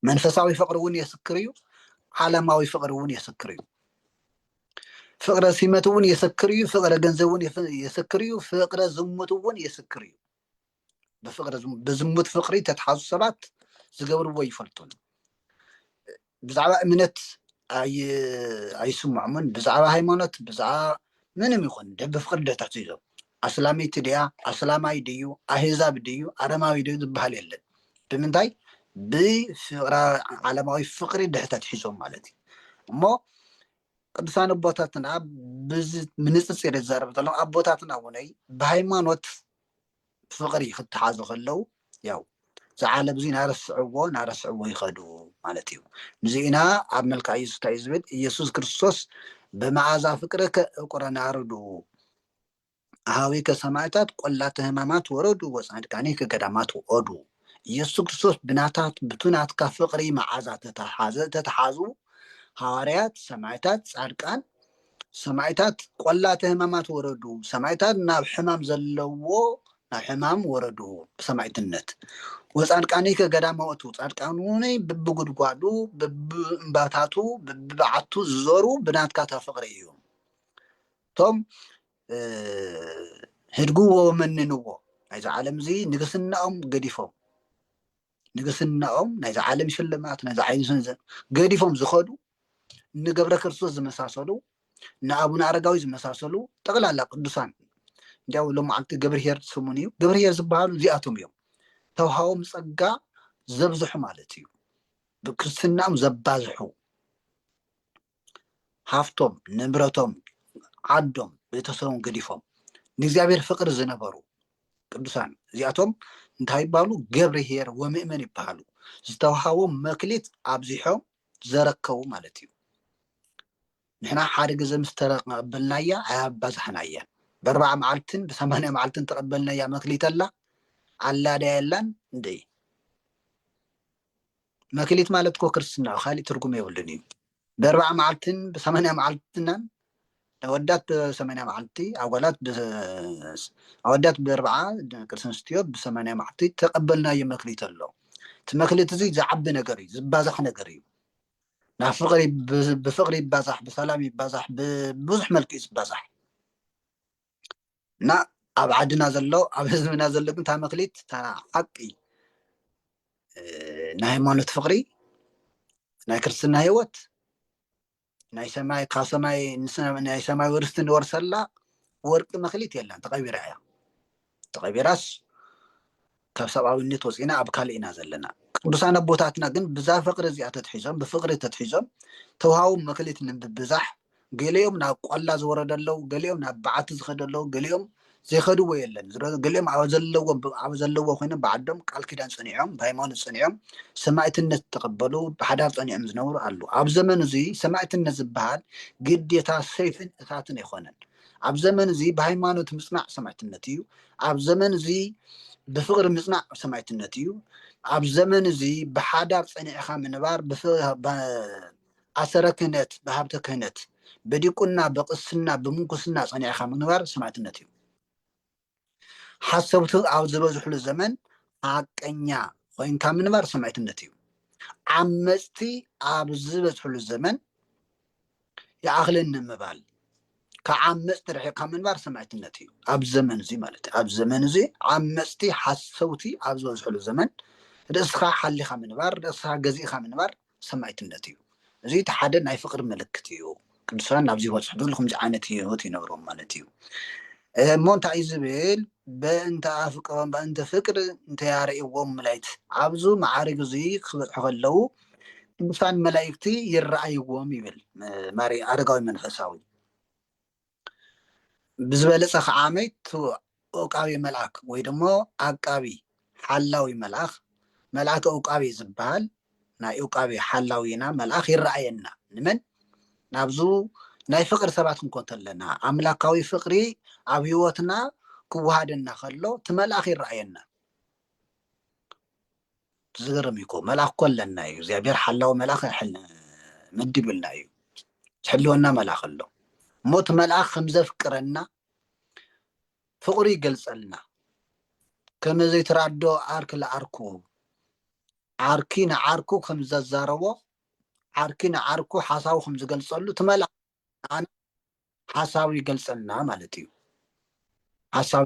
መንፈሳዊ ፍቕሪ እውን የስክር እዩ። ዓለማዊ ፍቕሪ እውን የስክር እዩ። ፍቕረ ሲመት እውን የስክር እዩ። ፍቕረ ገንዘብ እውን የስክር እዩ። ፍቕረ ዝሙት እውን የስክር እዩ። ብዝሙት ፍቕሪ ተትሓዙ ሰባት ዝገብርዎ ይፈልጡን። ብዛዕባ እምነት ኣይስምዖምን። ብዛዕባ ሃይማኖት፣ ብዛዕባ ምንም ይኹን ብፍቕሪ ድሕተት እዮም። ኣስላሚቲ ድያ፣ ኣስላማይ ድዩ፣ ኣህዛብ ድዩ፣ ኣረማዊ ድዩ ዝበሃል የለን። ብምንታይ? ብፍቕራ ዓለማዊ ፍቕሪ ድሕተት ሒዞም ማለት እዩ። እሞ ቅዱሳን ኣቦታትና ብዚ ምንጽጽር ይዛረብ ዘሎ ኣቦታትና እውነይ ብሃይማኖት ፍቕሪ ክተሓዙ ከለዉ ያው ዝዓለም እዚ ናረስዕዎ ናረስዕዎ ይኸዱ ማለት እዩ። ንዚኢና ኣብ መልክዓ ኢየሱስ እንታይ እዩ ዝብል? ኢየሱስ ክርስቶስ ብመዓዛ ፍቅርከ እቁረ ናርዱ ኣሃዊከ ሰማዕታት ቆላተ ህማማት ወረዱ ወጻድቃኒ ከገዳማት ወኦዱ። ኢየሱስ ክርስቶስ ብናታት ብቱ ናትካ ፍቕሪ መዓዛ ተተሓዘ ተተሓዙ ሃዋርያት ሰማዕታት ጻድቃን ሰማዕታት ቆላተ ህማማት ወረዱ። ሰማዕታት ናብ ሕማም ዘለዎ ናብ ሕማም ወረዱ ብሰማዕትነት። ወጻድቃኒከ ገዳማት ወኦዱ። ጻድቃን እውን በብጉድጓዱ በብእምባታቱ በብበዓቱ ዝዞሩ ብናትካ ፍቕሪ እዮም። እቶም ህድግዎ ወመንንዎ ናይዚ ዓለም እዚ ንግስናኦም ገዲፎም ንግስናኦም ናይዚ ዓለም ሽልማት ናይዚ ዓይነትን ገዲፎም ዝኸዱ ንገብረ ክርስቶስ ዝመሳሰሉ ንኣቡነ ኣረጋዊ ዝመሳሰሉ ጠቕላላ ቅዱሳን እንዲያው ሎም መዓልቲ ገብርሄር ስሙን እዩ። ገብርሄር ዝበሃሉ እዚኣቶም እዮም። ተውሃቦም ጸጋ ዘብዝሑ ማለት እዩ። ብክርስትናኦም ዘባዝሑ ሃፍቶም ንብረቶም ዓዶም ቤተሰቦም ገዲፎም ንእግዚኣብሔር ፍቅሪ ዝነበሩ ቅዱሳን እዚኣቶም እንታይ ይባሉ? ገብርሄር ወምእመን ይባሃሉ። ዝተውሃቦም መክሊት ኣብዚሖም ዘረከቡ ማለት እዩ። ንሕና ሓደ ግዜ ምስ ተቐበልናያ ኣያባዛሕናያን በርባዓ መዓልትን ብሰማንያ መዓልትን ተቐበልናያ መክሊት ኣላ ኣላዳ የላን እንደ መክሊት ማለት እኮ ክርስትና ካሊእ ትርጉም የብሉን እዩ። ብኣርባዓ መዓልትን ብሰማንያ መዓልትናን ኣወዳት ብሰማንያ መዓልቲ ኣጓላት ኣወዳት ብኣርባዓ ቅርሲ ኣንስትዮ ብሰማንያ መዓልቲ ተቐበልናዮ መክሊት ኣሎ። እቲ መክሊት እዚ ዝዓቢ ነገር እዩ፣ ዝባዛሕ ነገር እዩ። ናብ ፍቕሪ ብፍቕሪ ይባዛሕ፣ ብሰላም ይባዛሕ፣ ብብዙሕ መልክኡ ዝባዛሕ እና ኣብ ዓድና ዘሎ ኣብ ህዝብና ዘሎ ግን እታ መክሊት እታ ሓቂ ናይ ሃይማኖት ፍቕሪ ናይ ክርስትና ህይወት ናይ ሰማይ ካብ ሰማይ ናይ ሰማይ ወርስቲ ንወርሰላ ወርቂ መክሊት የላን፣ ተቐቢራ እያ። ተቐቢራስ ካብ ሰብኣዊነት ወፂና ኣብ ካልእ ኢና ዘለና። ቅዱሳን ኣቦታትና ግን ብዛ ፍቅሪ እዚኣ ተትሒዞም ብፍቅሪ ተትሒዞም ተውሃቦም መክሊት ንምብዛሕ ገሊኦም ናብ ቆላ ዝወረደ ኣለዉ፣ ገሊኦም ናብ በዓቲ ዝኸደ ኣለዉ፣ ገሊኦም ዘይኸድዎ የለን። ዝረ- ገሊኦም ኣብ ዘለዎም ኣብ ዘለዎ ኮይኖም ብዓዶም ቃል ኪዳን ጸኒዖም ብሃይማኖት ጸኒዖም ሰማዕትነት ዝተቐበሉ ብሓዳር ጸኒዖም ዝነብሩ ኣለዉ። ኣብ ዘመን እዚ ሰማዕትነት ዝበሃል ግዴታ ሰይፍን እሳትን ኣይኮነን። ኣብ ዘመን እዚ ብሃይማኖት ምጽናዕ ሰማዕትነት እዩ። ኣብ ዘመን እዚ ብፍቕሪ ምጽናዕ ሰማዕትነት እዩ። ኣብ ዘመን እዚ ብሓዳር ጸኒዕኻ ምንባር ብፍ- ብ- ኣሰረ ክህነት ብሃብተ ክህነት ብዲቁና ብቅስና ብምንኩስና ጸኒዕኻ ምንባር ሰማዕትነት እዩ። ሓሰውቲ ኣብ ዝበዝሕሉ ዘመን ሓቀኛ ኮይንካ ምንባር ሰማዕትነት እዩ። ዓመፅቲ ኣብ ዝበዝሕሉ ዘመን ይኣኽለኒ ምባል ካብ ዓመፅቲ ርሒቕካ ምንባር ሰማዕትነት እዩ። ኣብ ዘመን እዚ ማለት እዩ። ኣብ ዘመን እዚ ዓመፅቲ ሓሰውቲ ኣብ ዝበዝሕሉ ዘመን ርእስኻ ሓሊኻ ምንባር ርእስኻ ገዚእኻ ምንባር ሰማዕትነት እዩ። እዚ እቲ ሓደ ናይ ፍቅሪ ምልክት እዩ። ቅዱሳን ናብዚ ይበፅሑ ዘለዉ ከምዚ ዓይነት ህይወት ይነብሮም ማለት እዩ። እሞ እንታይ እዩ ዝብል በእንተ ኣፍቅሮም በእንተ ፍቅር እንተያርእዎም መላእክት ኣብዚ መዓርግ እዚ ክበፅሑ ከለዉ ቅዱሳን መላእክቲ ይረኣይዎም ይብል ማሪ ኣረጋዊ መንፈሳዊ ብዝበለፀ ከዓ መይት ዑቃቢ መልኣክ ወይ ደሞ ዓቃቢ ሓላዊ መልኣኽ መልኣከ ዑቃቢ ዝበሃል ናይ ዑቃቢ ሓላዊና መልኣኽ ይረኣየና ንመን ናብዙ ናይ ፍቅሪ ሰባት ክንኮን ተለና ኣምላካዊ ፍቅሪ ኣብ ህይወትና ክወሃደና ከሎ እቲ መልኣኽ ይረኣየና ዝገርም እዩ። መልኣኽ እኮ ኣለና እዩ እግዚኣብሔር ሓላዊ መልኣኽ መዲብልና እዩ ዝሕልወና መልኣኽ ኣሎ እሞ እቲ መልኣኽ ከምዘፍቅረና ፍቅሩ ይገልጸልና ከመ ዘይትራዶ ዓርክ ለዓርኩ ዓርኪ ንዓርኩ ከም ዘዛረቦ፣ ዓርኪ ንዓርኩ ሓሳቡ ከም ዝገልጸሉ፣ እቲ መልኣኽ ንዓና ሓሳቡ ይገልጸልና ማለት እዩ። ሓሳቡ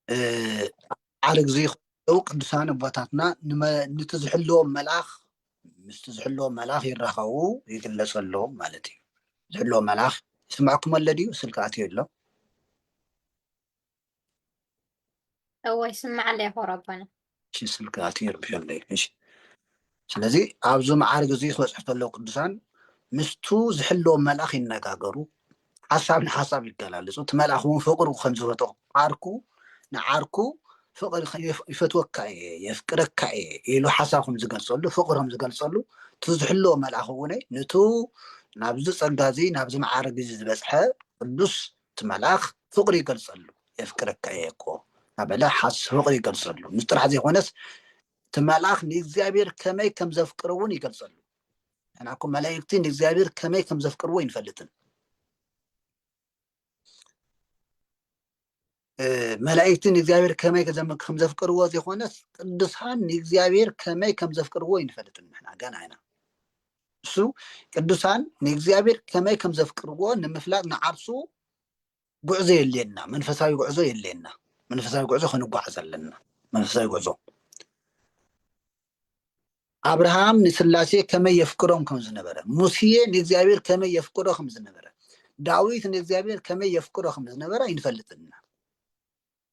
እ፣ ዓርግ ዘይኮኑ ቅዱሳን ኣቦታትና ንመ-፣ ንቲ ዝሕልዎም መልኣኽ ምስቲ ዝሕልዎም መልኣኽ ይራኸቡ፣ ይግለጸሎም ማለት እዩ። ዝሕልዎም መልኣኽ ይስምዐኩም ኣሎ ድዩ? ስልኪ ኣትዩ ኣሎ። እወ ይስማዕ ኣሎ ይኾር ኣቦና። እሺ፣ ስልኪ ኣትዩ ይርብዮ ኣሎ። እሺ። ስለዚ ኣብዚ መዓርግ እዚ ክበጽሑ ከለዉ ቅዱሳን ምስቱ ዝሕልዎም መልኣኽ ይነጋገሩ፣ ሓሳብ ንሓሳብ ይገላልጹ። እቲ መልኣኽ እውን ፍቕሩ ከም ዝፈቶ ዓርኩ ንዓርኩ ፍቕሪ ከ-፣ ይፍ-፣ ይፈትወካ እየ፣ የፍቅረካ እየ ኢሉ ሓሳብ ከም ዝገልጸሉ፣ ፍቕሪ ከም ዝገልጸሉ፣ እቲ ዝሕልዎ መልኣኽ እውን ነቱ ናብዚ ጸጋ እዚ፣ ናብዚ መዓርግ እዚ ዝበጽሐ ቅዱስ እቲ መልኣኽ ፍቕሪ ይገልጸሉ። የፍቅረካ እየ እኮ እናበለ ሓስ-፣ ፍቕሪ ይገልጸሉ። ምስ ጥራሕ ዘይኮነስ እቲ መልኣኽ ንእግዚኣብሔር ከመይ ከም ዘፍቅሮ እውን ይገልጸሉ። ንሕና እኮ መላእክቲ ንእግዚኣብሔር ከመይ ከም ዘፍቅርዎ ኣይንፈልጥን። እ፣ መላእክቲ ንእግዚኣብሔር ከመይ ከዘም-፣ ከም ዘፍቅርዎ ዘይኮነስ ቅዱሳን ንእግዚኣብሔር ከመይ ከም ዘፍቅርዎ ኣይንፈልጥን ንሕና ገና ኢና። እሱ ቅዱሳን ንእግዚኣብሔር ከመይ ከም ዘፍቅርዎ ንምፍላጥ ንዓርሱ ጉዕዞ የድልየና፣ መንፈሳዊ ጉዕዞ የድልየና። መንፈሳዊ ጉዕዞ ክንጓዓዝ ኣለና። መንፈሳዊ ጉዕዞ። ኣብርሃም ንስላሴ ከመይ የፍቅሮም ከም ዝነበረ፣ ሙሴ ንእግዚኣብሔር ከመይ የፍቅሮ ከም ዝነበረ፣ ዳዊት ንእግዚኣብሔር ከመይ የፍቅሮ ከም ዝነበረ ኣይንፈልጥን ኢና።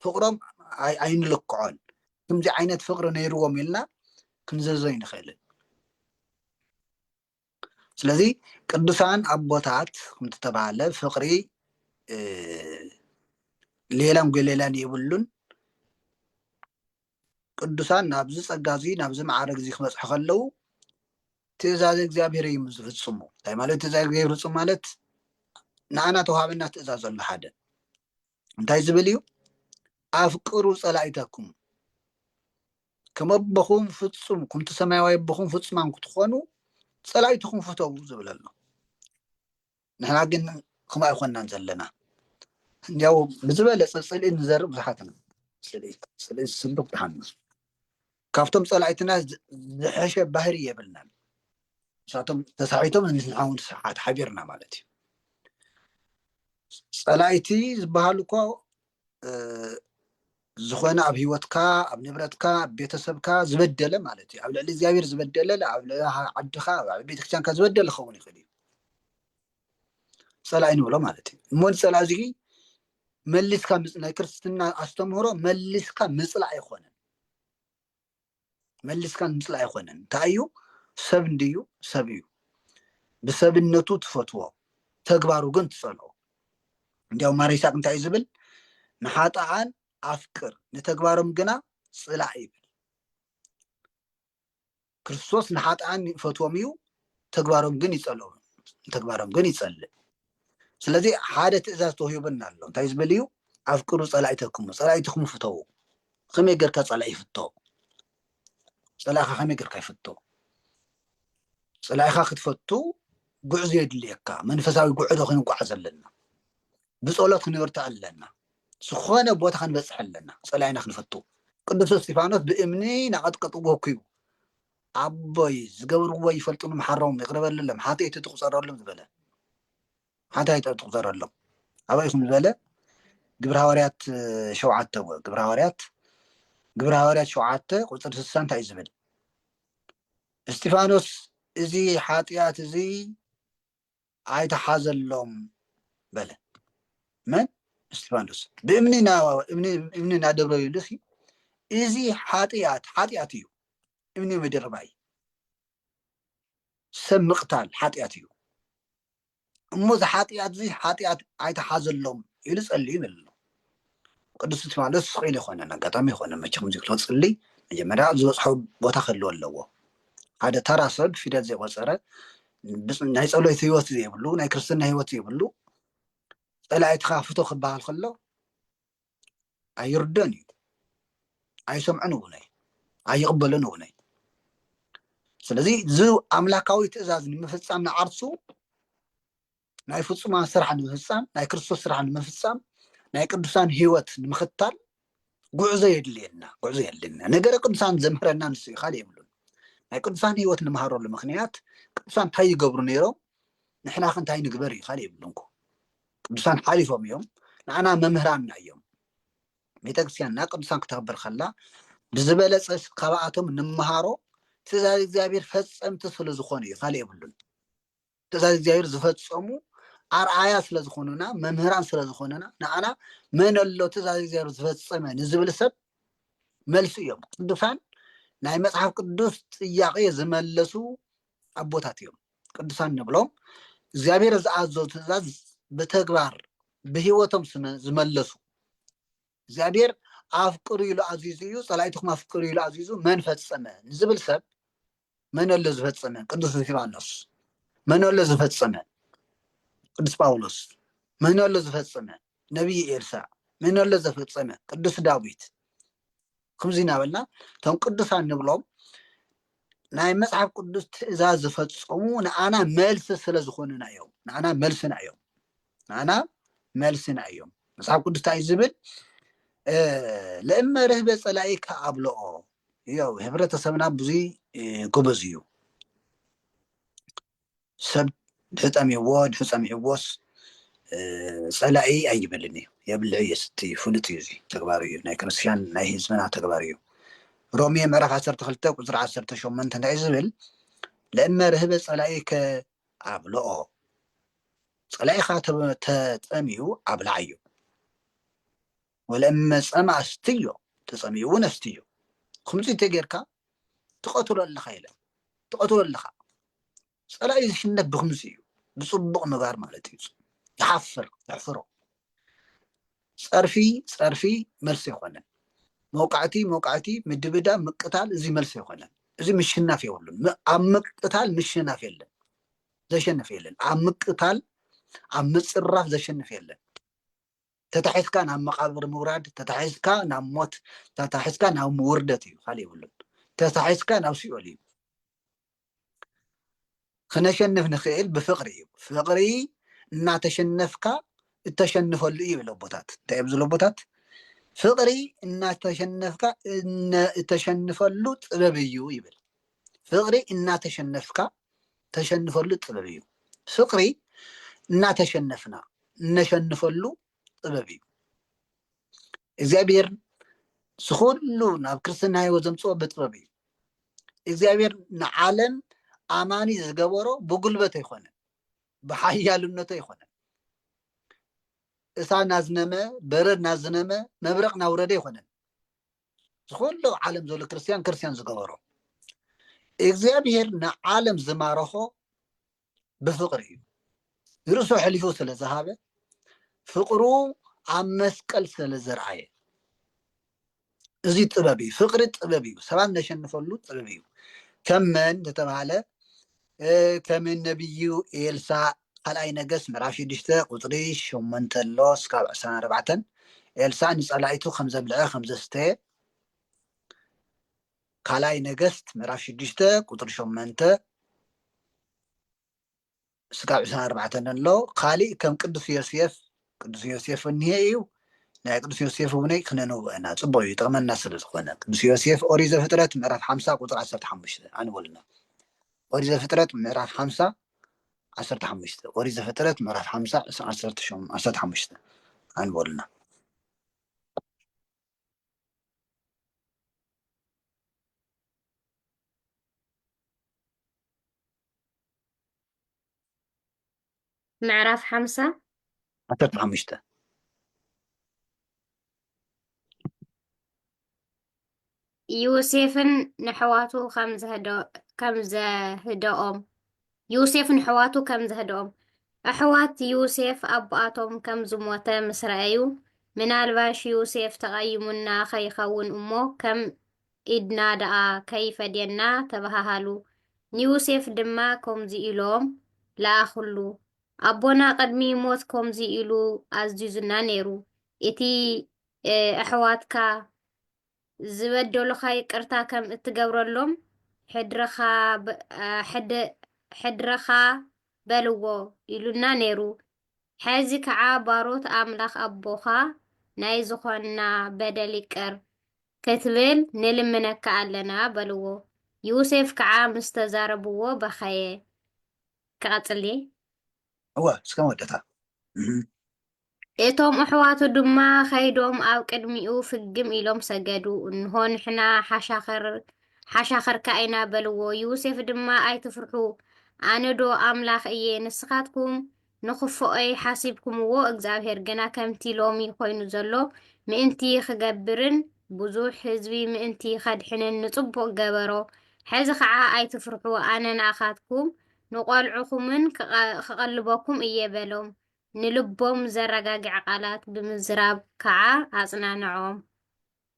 ፍቕሮም ኣይ-፣ ኣይንልክዖን። ከምዚ ዓይነት ፍቕሪ ነይርዎም ኢልና ክንዘዞ ኣይንኽእልን። ስለዚ ቅዱሳን ኣቦታት ከምቲ ተባሃለ ፍቕሪ፣ እ፣ ሌላን ጎሌላን የብሉን። ቅዱሳን ናብዚ ጸጋ እዚ፣ ናብዚ መዓርግ እዚ ክበጽሑ ከለዉ ትእዛዝ እግዚኣብሔር እዮም ዝፍጽሙ። እንታይ ማለት ትእዛዝ እግዚኣብሔር ዝፍጽሙ ማለት ንዓና ተዋሃበና ትእዛዝ ዘሎ ሓደ እንታይ ዝብል እዩ? "ኣፍቅሩ ጸላኢተኩም፣ ከም ኣቦኹም ፍጹም፣ ከምቲ ሰማያዊ ኣቦኹም ፍጹማን ክትኾኑ ጸላኢትኹም ፍተዉ" ዝብል ኣሎ። ንሕና ግን ከምኡ ኣይኮንናን ዘለና። እንዲያው ብዝበለጸ ጽልኢ ንዘርእ ብዙሓት ኢና። ጽልኢ፣ ጽልኢ ዝስብኽ ደሓን እዩ። ካብቶም ጸላኢትና ዝ-፣ ዝሐሸ ባህሪ የብልናን። ንሳቶም ተሳሒቶም ንሕና እውን ሰሓት ሓቢርና ማለት እዩ። ጸላኢቲ ዝበሃሉ እኮ፣ እ፣ ዝኾነ ኣብ ህይወትካ፣ ኣብ ንብረትካ፣ ኣብ ቤተሰብካ ዝበደለ ማለት እዩ። ኣብ ልዕሊ እግዚኣብሔር ዝበደለ፣ ኣብ ልዕሊ ሃ-፣ ዓድኻ፣ ኣብ ቤተክርስትያንካ ዝበደለ ክኸውን ይኽእል እዩ። ጸላኢ ንብሎ ማለት እዩ። እሞ ንጸላኢ እዚ መሊስካ ምጽ-፣ ናይ ክርስትና ኣስተምህሮ መሊስካ ምጽላእ ኣይኮነን። መሊስካ ምጽላእ ኣይኮነን። እንታይ እዩ? ሰብ እንድዩ፣ ሰብ እዩ። ብሰብነቱ ትፈትዎ፣ ተግባሩ ግን ትጸልኦ። እንዲያው ማር ይስሐቅ እንታይ እዩ ዝብል? "ንሓጥኣን ኣፍቅር፣ ንተግባሮም ግና ጽላእ" ይብል። ክርስቶስ ንሓጥኣን ይፈትዎም እዩ፣ ተግባሮም ግን ይጸልኦ፣ ንተግባሮም ግን ይጸልእ። ስለዚ ሓደ ትእዛዝ ተዋሂቡና ኣሎ። እንታይ ዝብል እዩ? "ኣፍቅሩ ጸላኢተክሙ፣ ጸላኢትኩም ፍተዉ።" ከመይ ጌርካ ጸላኢ ይፍቶ? ጸላኢኻ ከመይ ጌርካ ይፍቶ? ጸላኢኻ ክትፈቱ ጉዕዞ የድልየካ። መንፈሳዊ ጉዕዞ ክንጓዓዝ ኣለና። ብጸሎት ክንበርትዕ ኣለና። ዝኾነ ቦታ ክንበጽሕ ኣለና። ጸላኢና ክንፈቱ። ቅዱስ እስጢፋኖስ ብእምኒ ናቐጥቀጥዎ እኮ እዩ። "ኣቦይ፣ ዝገብርዎ ይፈልጡን፣ ምሓሮም፣ ይቕረ በለሎም፣ ሓጢኣት ትቑጸረሎም" ዝበለ። ሓጢኣት ትቑጸረሎም። ኣበይ ኢኹም ዝበለ? ግብረ ሃዋርያት ሸውዓተ፣ ግብረ ሃዋርያት፣ ግብረ ሃዋርያት ሸውዓተ ቁጽሪ ስሳ እንታይ እዩ ዝብል? "እስጢፋኖስ፣ እዚ ሓጢኣት እዚ ኣይተሓዘሎም" በለ። መን? እስጢፋኖስ። ብእምኒ ና-፣ እምኒ፣ እምኒ እናደብረቡ ኢሉ ሲ፣ "እዚ ሓጢኣት፣ ሓጢኣት እዩ። እምኒ ምድርባይ፣ ሰብ ምቕታል ሓጢኣት እዩ። እሞ እዚ ሓጢኣት እዚ ሓጢኣት ኣይተሓዘሎም" ኢሉ ጸልዩ ይብል ኣሎ። ቅዱስ እስጢፋኖስ ስቕ ኢሉ ኣይኮነን፣ ኣጋጣሚ ኣይኮነን። መቸም እዚ ክጽሊ መጀመርያ ዝበጽሖ ቦታ ክህልዎ ኣለዎ። ሓደ ተራ ሰብ ፊደል ዘይቆጸረ፣ ብጽ-፣ ናይ ጸሎት ህይወት ዘይብሉ፣ ናይ ክርስትና ህይወት ዘይብሉ፣ "ጸላኢትኻ ፍቶ" ክበሃል ከሎ ኣይርዶን እዩ። ኣይሰምዑን እውን እዩ። ኣይቕበሉን እውን እዩ። ስለዚ እዚ ኣምላካዊ ትእዛዝ ንምፍጻም ንዓርሱ ናይ ፍጹማን ስራሕ ንምፍጻም፣ ናይ ክርስቶስ ስራሕ ንምፍጻም፣ ናይ ቅዱሳን ህይወት ንምኽታል ጉዕዞ የድልየና፣ ጉዕዞ የድልየና። ነገረ ቅዱሳን ዘምህረና ንሱ እዩ፣ ካልእ የብሉን። ናይ ቅዱሳን ህይወት ንምሃረሉ ምኽንያት ቅዱሳን እንታይ ይገብሩ ነይሮም፣ ንሕና ከ እንታይ ንግበር እዩ፣ ካልእ የብሉን እኮ። ቅዱሳን ሓሊፎም እዮም፣ ንዓና መምህራንና እዮም። ቤተክርስትያንና ቅዱሳን ክተኽብር ከላ ብዝበለጸ ካብኣቶም ንምሃሮ ትእዛዝ እግዚኣብሔር ፈጸምቲ ስለ ዝኾኑ እዩ፣ ካልእ የብሉን። ትእዛዝ እግዚኣብሔር ዝፈጸሙ ኣርኣያ ስለ ዝኾኑና፣ መምህራን ስለ ዝኾኑና፣ ንዓና መን ኣሎ ትእዛዝ እግዚኣብሔር ዝፈጸመ ንዝብል ሰብ መልሲ እዮም። ቅዱሳን ናይ መጽሓፍ ቅዱስ ጥያቄ ዝመለሱ ኣቦታት እዮም። ቅዱሳን ንብሎም እግዚኣብሔር ዝኣዘዙ ትእዛዝ ብተግባር ብህይወቶም ስመ-፣ ዝመለሱ፣ እግዚኣብሔር ኣፍቅሩ ኢሉ ኣዚዙ እዩ፣ ጸላኢትኹም ኣፍቅሩ ኢሉ ኣዚዙ መን ፈጸመ ንዝብል ሰብ መን ኣሎ ዝፈጸመ? ቅዱስ እስጢፋኖስ። መን ኣሎ ዝፈጸመ? ቅዱስ ጳውሎስ። መን ኣሎ ዝፈጸመ? ነቢይ ኤልሳዕ። መን ኣሎ ዝፈጸመ? ቅዱስ ዳዊት። ከምዚ እናበልና እቶም ቅዱሳን ንብሎም ናይ መጽሓፍ ቅዱስ ትእዛዝ ዝፈጸሙ ንኣና መልሲ ስለ ዝኾኑና እዮም። ንኣና መልስና እዮም። ንኣና መልስና እዮም። መጽሓፍ ቅዱስ እንታይ እዩ ዝብል? እ፣ ለእመ ርህበ ጸላኢከ ኣብልዖ። ያው ህብረተሰብና ብዙይ፣ እ፣ ጎበዝ እዩ። ሰብ ድሕሪ ጠሚዎ፣ ድሕሪ ጸሚዕዎስ፣ እ፣ ጸላኢ ኣይብልን እዩ። የብልዕ እዩ፣ ስቲ ፍሉጥ እዩ። እዚ ተግባሩ እዩ። ናይ ክርስቲያን፣ ናይ ህዝብና ተግባር እዩ። ሮሜ ምዕራፍ ዓሰርተ ክልተ ቁጽሪ ዓሰርተ ሸሞንተ እንታይ እዩ ዝብል? ለእመ ርህበ ጸላኢከ ኣብልዖ። ጸላኢኻ ተ-፣ ተጠምዩ ኣብልዓዮ። ወለእመ ጸምአ ኣስትዮ፣ ተጸሚኡ እውን ኣስትዮ። ከምዚ እንተጌርካ ትቐትሎ ኣለኻ ኢለ። ትቐትሎ ኣለኻ። ጸላኢ ዝሽነፍ ብኽምዚ እዩ። ብጽቡቕ ምግባር ማለት እዩ። ይሓፍር፣ የሕፍሮ። ጸርፊ፣ ጸርፊ መልሲ ኣይኮነን። መውቃዕቲ፣ መውቃዕቲ፣ ምድብዳብ፣ ምቅታል፣ እዚ መልሲ ኣይኮነን። እዚ ምሽናፍ የብሉን። ም-፣ ኣብ ምቅታል ምሽናፍ የለን። ዘሸንፍ የለን። ኣብ ምቅታል፣ ኣብ ምጽራፍ ዘሸንፍ የለን። ተታሒዝካ ናብ መቃብር ምውራድ፣ ተታሒዝካ ናብ ሞት፣ ተታሒዝካ ናብ ውርደት እዩ፣ ካልእ የብሉን። ተታሒዝካ ናብ ሲኦል እዩ። ክነሸንፍ ንኽእል ብፍቕሪ እዩ። ፍቕሪ እናተሸነፍካ እተሸንፈሉ እዩ ይብል ኣቦታት። እንታይ እዮም ዝብሉ ኣቦታት? ፍቕሪ እናተሸነፍካ እነ-፣ እተሸንፈሉ ጥበብ እዩ ይብል። ፍቕሪ እናተሸነፍካ ተሸንፈሉ ጥበብ እዩ። ፍቕሪ እናተሸነፍና እነሸንፈሉ ጥበብ እዩ። እግዚኣብሔር ዝኹሉ ናብ ክርስትና ህይወት ዘምጽኦ ብጥበብ እዩ። እግዚኣብሔር ንዓለም ኣማኒ ዝገበሮ ብጉልበት ኣይኮነን፣ ብሓያልነቱ ኣይኮነን። እሳት ናዝነመ፣ በረድ ናዝነመ፣ መብረቕ ናውረደ ኣይኮነን። ዝኹሉ ዓለም ዘሎ ክርስቲያን ክርስቲያን ዝገበሮ እግዚኣብሔር ንዓለም ዝማረኾ ብፍቕሪ እዩ። ርእሱ ኣሕሊፉ ስለ ዝሃበ፣ ፍቕሩ ኣብ መስቀል ስለ ዘርኣየ፣ እዚ ጥበብ እዩ። ፍቕሪ ጥበብ እዩ። ሰባት ነሸንፈሉ ጥበብ እዩ። ከም መን ዝተባህለ፣ እ፣ ከም ነቢዩ ኤልሳ ካልኣይ ነገስት ምዕራፍ ሽዱሽተ ቁጽሪ ሸሞንተ ኣሎ እስካብ ዕስራን ኣርባዕተን፣ ኤልሳ ንጸላኢቱ ከም ዘብልዐ ከም ዘስተየ፣ ካልኣይ ነገስት ምዕራፍ ሽዱሽተ ቁጽሪ ሸሞንተ እስካብ ዕስራን ኣርባዕተን ኣሎ። ካሊእ ከም ቅዱስ ዮሴፍ፣ ቅዱስ ዮሴፍ እኒሄ እዩ። ናይ ቅዱስ ዮሴፍ እውነይ ክነንብበና ጽቡቕ እዩ፣ ይጠቕመና ስለ ዝኾነ። ቅዱስ ዮሴፍ ኦሪት ዘፍጥረት ምዕራፍ ሓምሳ ቁጽሪ ዓሰርተ ሓሙሽተ ኣንብበልና። ኦሪት ዘፍጥረት ምዕራፍ ሓምሳ ዓሰርተ ሓሙሽተ። ኦሪት ዘፍጥረት ምዕራፍ ሓምሳ ዓሰርተ ሓሙሽተ ኣንብበልና። ምዕራፍ ሓምሳ ዓሰርተ ሓሙሽተ። ዮሴፍን ንኣሕዋቱ ከም ዘህደ-፣ ከም ዘህደኦም፣ ዮሴፍ ንኣሕዋቱ ከም ዘህደኦም፣ ኣሕዋት ዮሴፍ ኣቦኣቶም ከም ዝሞተ ምስ ረኣዩ፣ ምናልባሽ ዮሴፍ ተቐይሙና ከይኸውን እሞ ከም ኢድና ደኣ ከይፈድየና ተበሃሃሉ። ንዮሴፍ ድማ ከምዚ ኢሎም ለኣኽሉ፣ ኣቦና ቅድሚ ሞት ከምዚ ኢሉ ኣዚዙና ነይሩ፣ እቲ፣ እ፣ ኣሕዋትካ ዝበደሉኻ ይቅርታ ከም እትገብረሎም ሕድርኻ በ-፣ እ፣ ሕድ-፣ ሕድርኻ በልዎ ኢሉና ነይሩ። ሕዚ ከዓ ባሮት ኣምላኽ ኣቦኻ ናይ ዝኾንና በደል ይቅር ክትብል ንልምነካ ኣለና በልዎ። ዮሴፍ ከዓ ምስ ተዛረብዎ በኸየ። ክቐጽል ድየ? እወ እስከ መወዳእታ። እህ፣ እቶም ኣሕዋቱ ድማ ኸይዶም ኣብ ቅድሚኡ ፍግም ኢሎም ሰገዱ። እንሆ ንሕና ሓሻኽር ሓሻኽርካ ኢና በልዎ። ዮሴፍ ድማ ኣይትፍርሑ፣ ኣነ ዶ ኣምላኽ እየ? ንስኻትኩም ንኽፎኦይ ሓሲብኩምዎ፣ እግዚኣብሔር ግና ከምቲ ሎሚ ኮይኑ ዘሎ ምእንቲ ኽገብርን ብዙሕ ህዝቢ ምእንቲ ኸድሕንን ንጽቡቕ ገበሮ። ሕዚ ኸዓ ኣይትፍርሑ፣ ኣነ ንኣኻትኩም ንቖልዑኹምን ክቐ- ክቐልበኩም እየ በሎም። ንልቦም ዘረጋግዕ ቃላት ብምዝራብ ከዓ ኣጽናንዖም።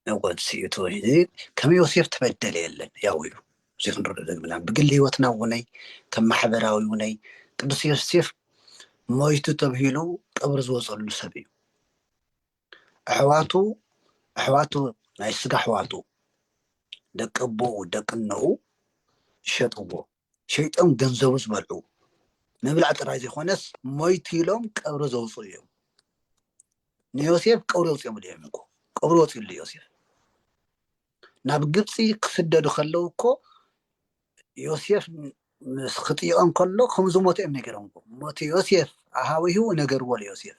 እወ ንስኡ እቲ ወይኒ ከም ዮሴፍ ተበደለ የለን። ያው እዩ እዚ ክንርዳእ ዘለና ብግል ህይወትና እውነይ ከም ማሕበራዊ እውነይ ቅዱስ ዮሴፍ ሞይቱ ተብሂሉ ቀብሪ ዝወፀሉ ሰብ እዩ። ኣሕዋቱ ኣሕዋቱ ናይ ስጋ ኣሕዋቱ ደቂ ኣቦኡ ደቂ እነኡ ሸጥዎ። ሸይጦም ገንዘቡ ዝበልዑ ምብላዕ ጥራይ ዘይኮነስ ሞይቱ ኢሎም ቀብሪ ዘውፅኡ እዮም። ንዮሴፍ ቀብሪ ወፂኦምሉ እዮም እኮ። ቀብሪ ወፂኡሉ ዮሴፍ ናብ ግብፂ ክስደዱ ከለዉ እኮ ዮሴፍ ምስ ክጥይቖም ከሎ ከም ዝሞተ እዮም ነጊሮምዎ። ሞት ዮሴፍ ኣሃዊሁ ነገርዎ ለዮሴፍ።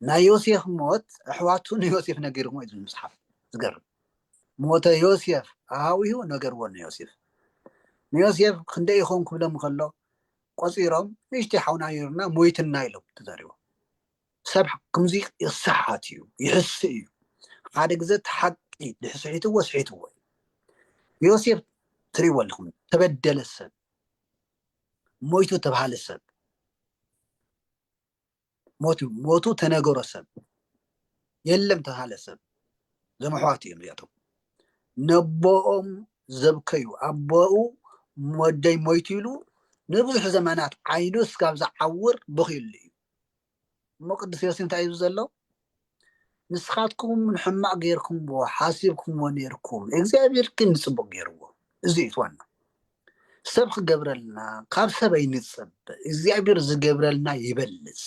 ናይ ዮሴፍ ሞት ኣሕዋቱ ንዮሴፍ ነጊርዎ እዩ ዝብል መፅሓፍ። ዝገርም። ሞተ ዮሴፍ ኣሃዊሁ ነገርዎ ንዮሴፍ። ንዮሴፍ ክንደይ ኢኹም ክብሎም ከሎ ቆፂሮም ንእሽተይ ሓውና ነይሩና ሞይትና ኢሎም ተዛሪቦም። ሰብ ከምዚ ይሰሓት እዩ፣ ይሕስእ እዩ። ሓደ ግዘ እቲ ሓቂ ድሕስሒትዎ ስሒትዎ እዩ። ዮሴፍ ትሪእዎ ኣለኹም ተበደለ ሰብ፣ ሞይቱ ተባሃለ ሰብ፣ ሞቱ ሞቱ ተነገሮ ሰብ የለም ተባሃለ ሰብ። እዞም ኣሕዋት እዮም እዚኣቶም። ነቦኦም ዘብከዩ ኣቦኡ ወደይ ሞይቱ ኢሉ ንብዙሕ ዘመናት ዓይኑ እስካብ ዝዓውር በኽዩሉ እዩ። እሞ ቅዱስ ዮሴፍ እንታይ እዩ ዘሎ? ንስኻትኩም ንሕማቕ ጌርኩምዎ ሓሲብኩምዎ ኔርኩም፣ እግዚኣብሔር ግን ንጽቡቕ ጌርዎ። እዚ እዩ ዋና። ሰብ ክገብረልና ካብ ሰብ ኣይንጸበ፣ እግዚኣብሔር ዝገብረልና ይበልጽ።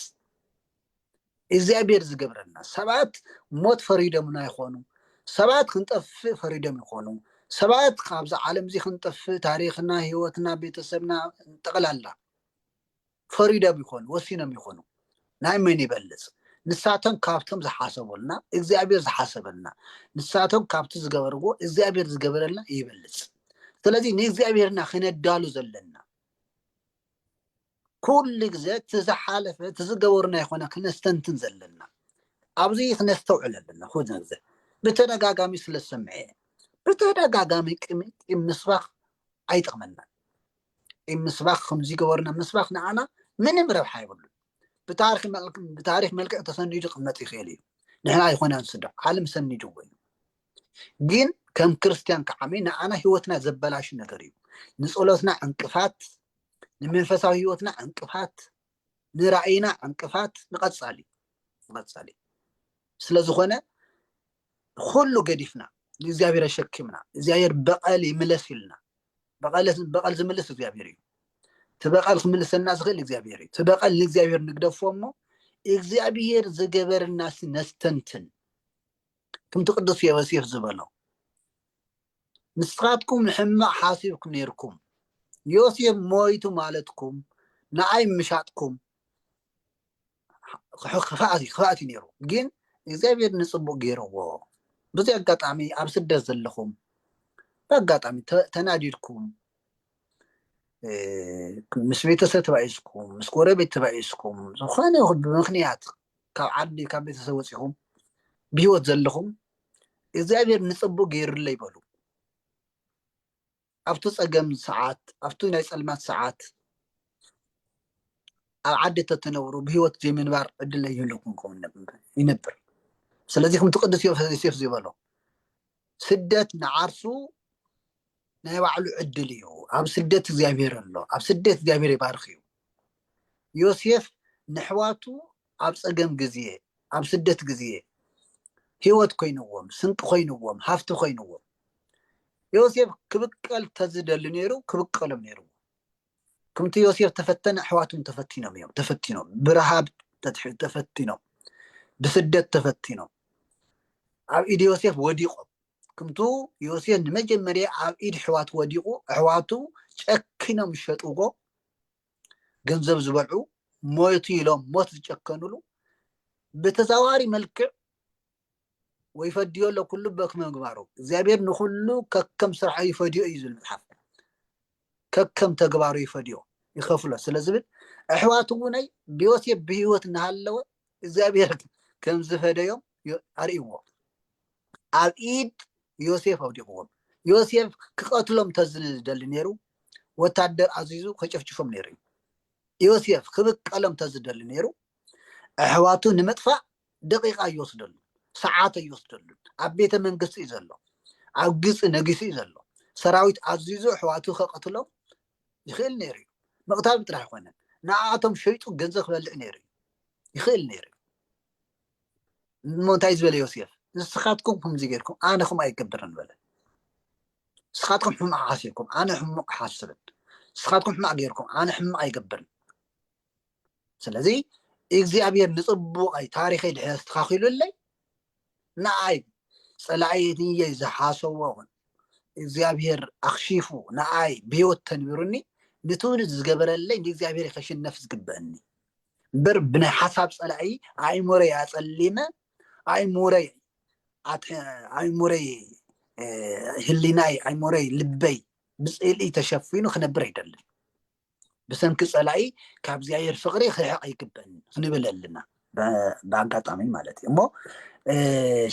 እግዚኣብሔር ዝገብረልና ሰባት ሞት ፈሪዶምና ይኾኑ፣ ሰባት ክንጠፍእ ፈሪዶም ይኾኑ፣ ሰባት ካብዚ ዓለም እዚ ክንጠፍእ ታሪኽና ህይወትና ቤተሰብና ጠቕላላ ፈሪዶም ይኾኑ፣ ወሲኖም ይኾኑ። ናይ መን ይበልጽ? ንሳቶም ካብቶም ዝሓሰቡልና እግዚኣብሔር ዝሓሰበልና፣ ንሳቶም ካብቲ ዝገበርዎ እግዚኣብሔር ዝገበረልና ይበልጽ። ስለዚ ንእግዚኣብሔርና ክነዳሉ ዘለና ኩሉ ግዜ እቲ ዝሓለፈ እቲ ዝገበሩና ይኾነ ክነስተንትን ዘለና ኣብዚ ክነስተውዕል ኣለና። ኩሉ ግዜ ብተደጋጋሚ ስለ ዝሰምዐ ብተደጋጋሚ ቂም ቂም ምስባኽ ኣይጠቕመናን። ቂም ምስባኽ ከምዚ ገበሩና ምስባኽ ንዓና ምንም ረብሓ የብሉን። ብታሪኽ መልክ- ብታሪኽ መልክዕ ተሰኒዱ ክመፅ ይኽእል እዩ። ንሕና ኣይኮናን ስዶ ዓለም ሰኒድዎ እዩ። ግን ከም ክርስትያን ከዓሚ ንዓና ህይወትና ዘበላሹ ነገር እዩ። ንጸሎትና ዕንቅፋት፣ ንመንፈሳዊ ህይወትና ዕንቅፋት፣ ንራእይና ዕንቅፋት ንቐጻሊ ንቐጻሊ ስለ ዝኾነ ኩሉ ገዲፍና ንእግዚኣብሔር ኣሸኪምና እግዚኣብሔር በቐል ይምለስ ኢልና በቐል በቐል ዝምልስ እግዚኣብሔር እዩ። እቲ በቐል ክምልሰና ዝኽእል እግዚኣብሔር እዩ። እቲ በቐል ንእግዚኣብሔር ንግደፎ እሞ እግዚኣብሔር ዝገበርና ሲ ነስተንትን። ከምቲ ቅዱስ ዮሴፍ ዝበሎ ንስኻትኩም ንሕማቕ ሓሲብኩም ነይርኩም ዮሴፍ ሞይቱ ማለትኩም ንኣይ ምሻጥኩም ክፍኣት ክፍኣት እዩ ነይሩ። ግን እግዚኣብሔር ንፅቡቅ ገይርዎ። በዚ ኣጋጣሚ ኣብ ስደት ዘለኹም ብኣጋጣሚ ተ- ተናዲድኩም እ፣ ምስ ቤተሰብ ተባኢስኩም ምስ ጎረቤት ተባኢስኩም ዝኾነ ይኹን ብምክንያት ካብ ዓዲ ካብ ቤተሰብ ወፂኹም ብህይወት ዘለኹም እግዚኣብሔር ንፅቡቅ ገይሩለይ በሉ። ኣብቲ ፀገም ሰዓት ኣብቲ ናይ ፀልማት ሰዓት ኣብ ዓዲ ተትነብሩ ብህይወት ዘይምንባር ዕድል ይህልኩም ይኸውን ነብ- ይነብር። ስለዚ ከምቲ ቅዱስ ዮሴፍ ዝበሎ ስደት ንዓርሱ ናይ ባዕሉ ዕድል እዩ። ኣብ ስደት እግዚኣብሔር ኣሎ። ኣብ ስደት እግዚኣብሔር ይባርኽ እዩ። ዮሴፍ ንሕዋቱ ኣብ ፀገም ግዜ ኣብ ስደት ግዜ ህይወት ኮይንዎም ስንቂ ኮይንዎም ሃፍቲ ኮይንዎም ዮሴፍ ክብቀል ተዝደሊ ነይሩ ክብቀሎም ነይሩ። ከምቲ ዮሴፍ ተፈተነ ኣሕዋቱ ተፈቲኖም እዮም ተፈቲኖም ብረሃብ ተፈቲኖም፣ ብስደት ተፈቲኖም ኣብ ኢድ ዮሴፍ ወዲቖም። ክምቱ ዮሴፍ ንመጀመርያ ኣብ ኢድ ኣሕዋቱ ወዲቑ፣ ኣሕዋቱ ጨኪኖም ዝሸጥዎ፣ ገንዘብ ዝበልዑ፣ ሞቱ ኢሎም ሞት ዝጨከኑሉ፣ ብተዛዋሪ መልክዕ ወይ ፈድዮ ኣሎ ኩሉ በክመ ምግባሩ፣ እግዚኣብሔር ንኹሉ ከከም ስርሑ ይፈድዮ እዩ ዝብል መጽሓፍ። ከከም ተግባሩ ይፈድዮ፣ ይኸፍሎ ስለ ዝብል፣ ኣሕዋቱ እውነይ ብዮሴፍ ብህይወት እናሃለወ እግዚኣብሔር ከም ዝፈደዮም ኣርእይዎ። ኣብ ኢድ ዮሴፍ ኣውዲቕዎም። ዮሴፍ ክቐትሎም ተዝደሊ ነይሩ፣ ወታደር ኣዚዙ ከጨፍጭፎም ነይሩ እዩ። ዮሴፍ ክብቀሎም ተዝደሊ ነይሩ፣ ኣሕዋቱ ንምጥፋእ ደቂቃ ኣይወስደሉን፣ ሰዓት ኣይወስደሉን። ኣብ ቤተ መንግስቲ እዩ ዘሎ፣ ኣብ ግብፂ ነጊሱ እዩ ዘሎ። ሰራዊት ኣዚዙ ኣሕዋቱ ከቐትሎም ይኽእል ነይሩ እዩ። ምቕታል ጥራሕ ኣይኮነን፣ ንኣቶም ሸይጡ ገንዘብ ክበልዕ ነይሩ እዩ። ይኽእል ነይሩ እዩ። እሞ እንታይ ዝበለ ዮሴፍ? ንስኻትኩም ከምዚ ጌርኩም ኣነ ከምኡ ኣይገብርን በለ። ንስኻትኩም ሕማቕ ሓሲብኩም ኣነ ሕሙቕ ሓስብን፣ ንስኻትኩም ሕማቕ ጌርኩም ኣነ ሕማቕ ኣይገብርን። ስለዚ እግዚኣብሔር ንጽቡቐይ ታሪኸይ ድሕሪ ኣስተኻኺሉለይ ንኣይ ጸላእየይ ዝሓሰቦ እውን እግዚኣብሔር ኣኽሺፉ ንኣይ ብህይወት ተንቢሩኒ ንትውልድ ዝገበረለይ ንእግዚኣብሔር ከሽነፍ ዝግበአኒ እምበር ብናይ ሓሳብ ጸላኢ ኣእምሮይ ኣጸሊመ ኣእምሮይ ኣት- ኣእምሮይ እ፣ ህሊናይ ኣእምሮይ ልበይ ብጽልኢ ተሸፊኑ ክነብር ኣይደልን። ብሰንኪ ጸላኢ ካብ እግዚኣብሔር ፍቕሪ ክርሕቕ ኣይግበእን ክንብል ኣለና። ብ- ብኣጋጣሚ ማለት እዩ እሞ እ፣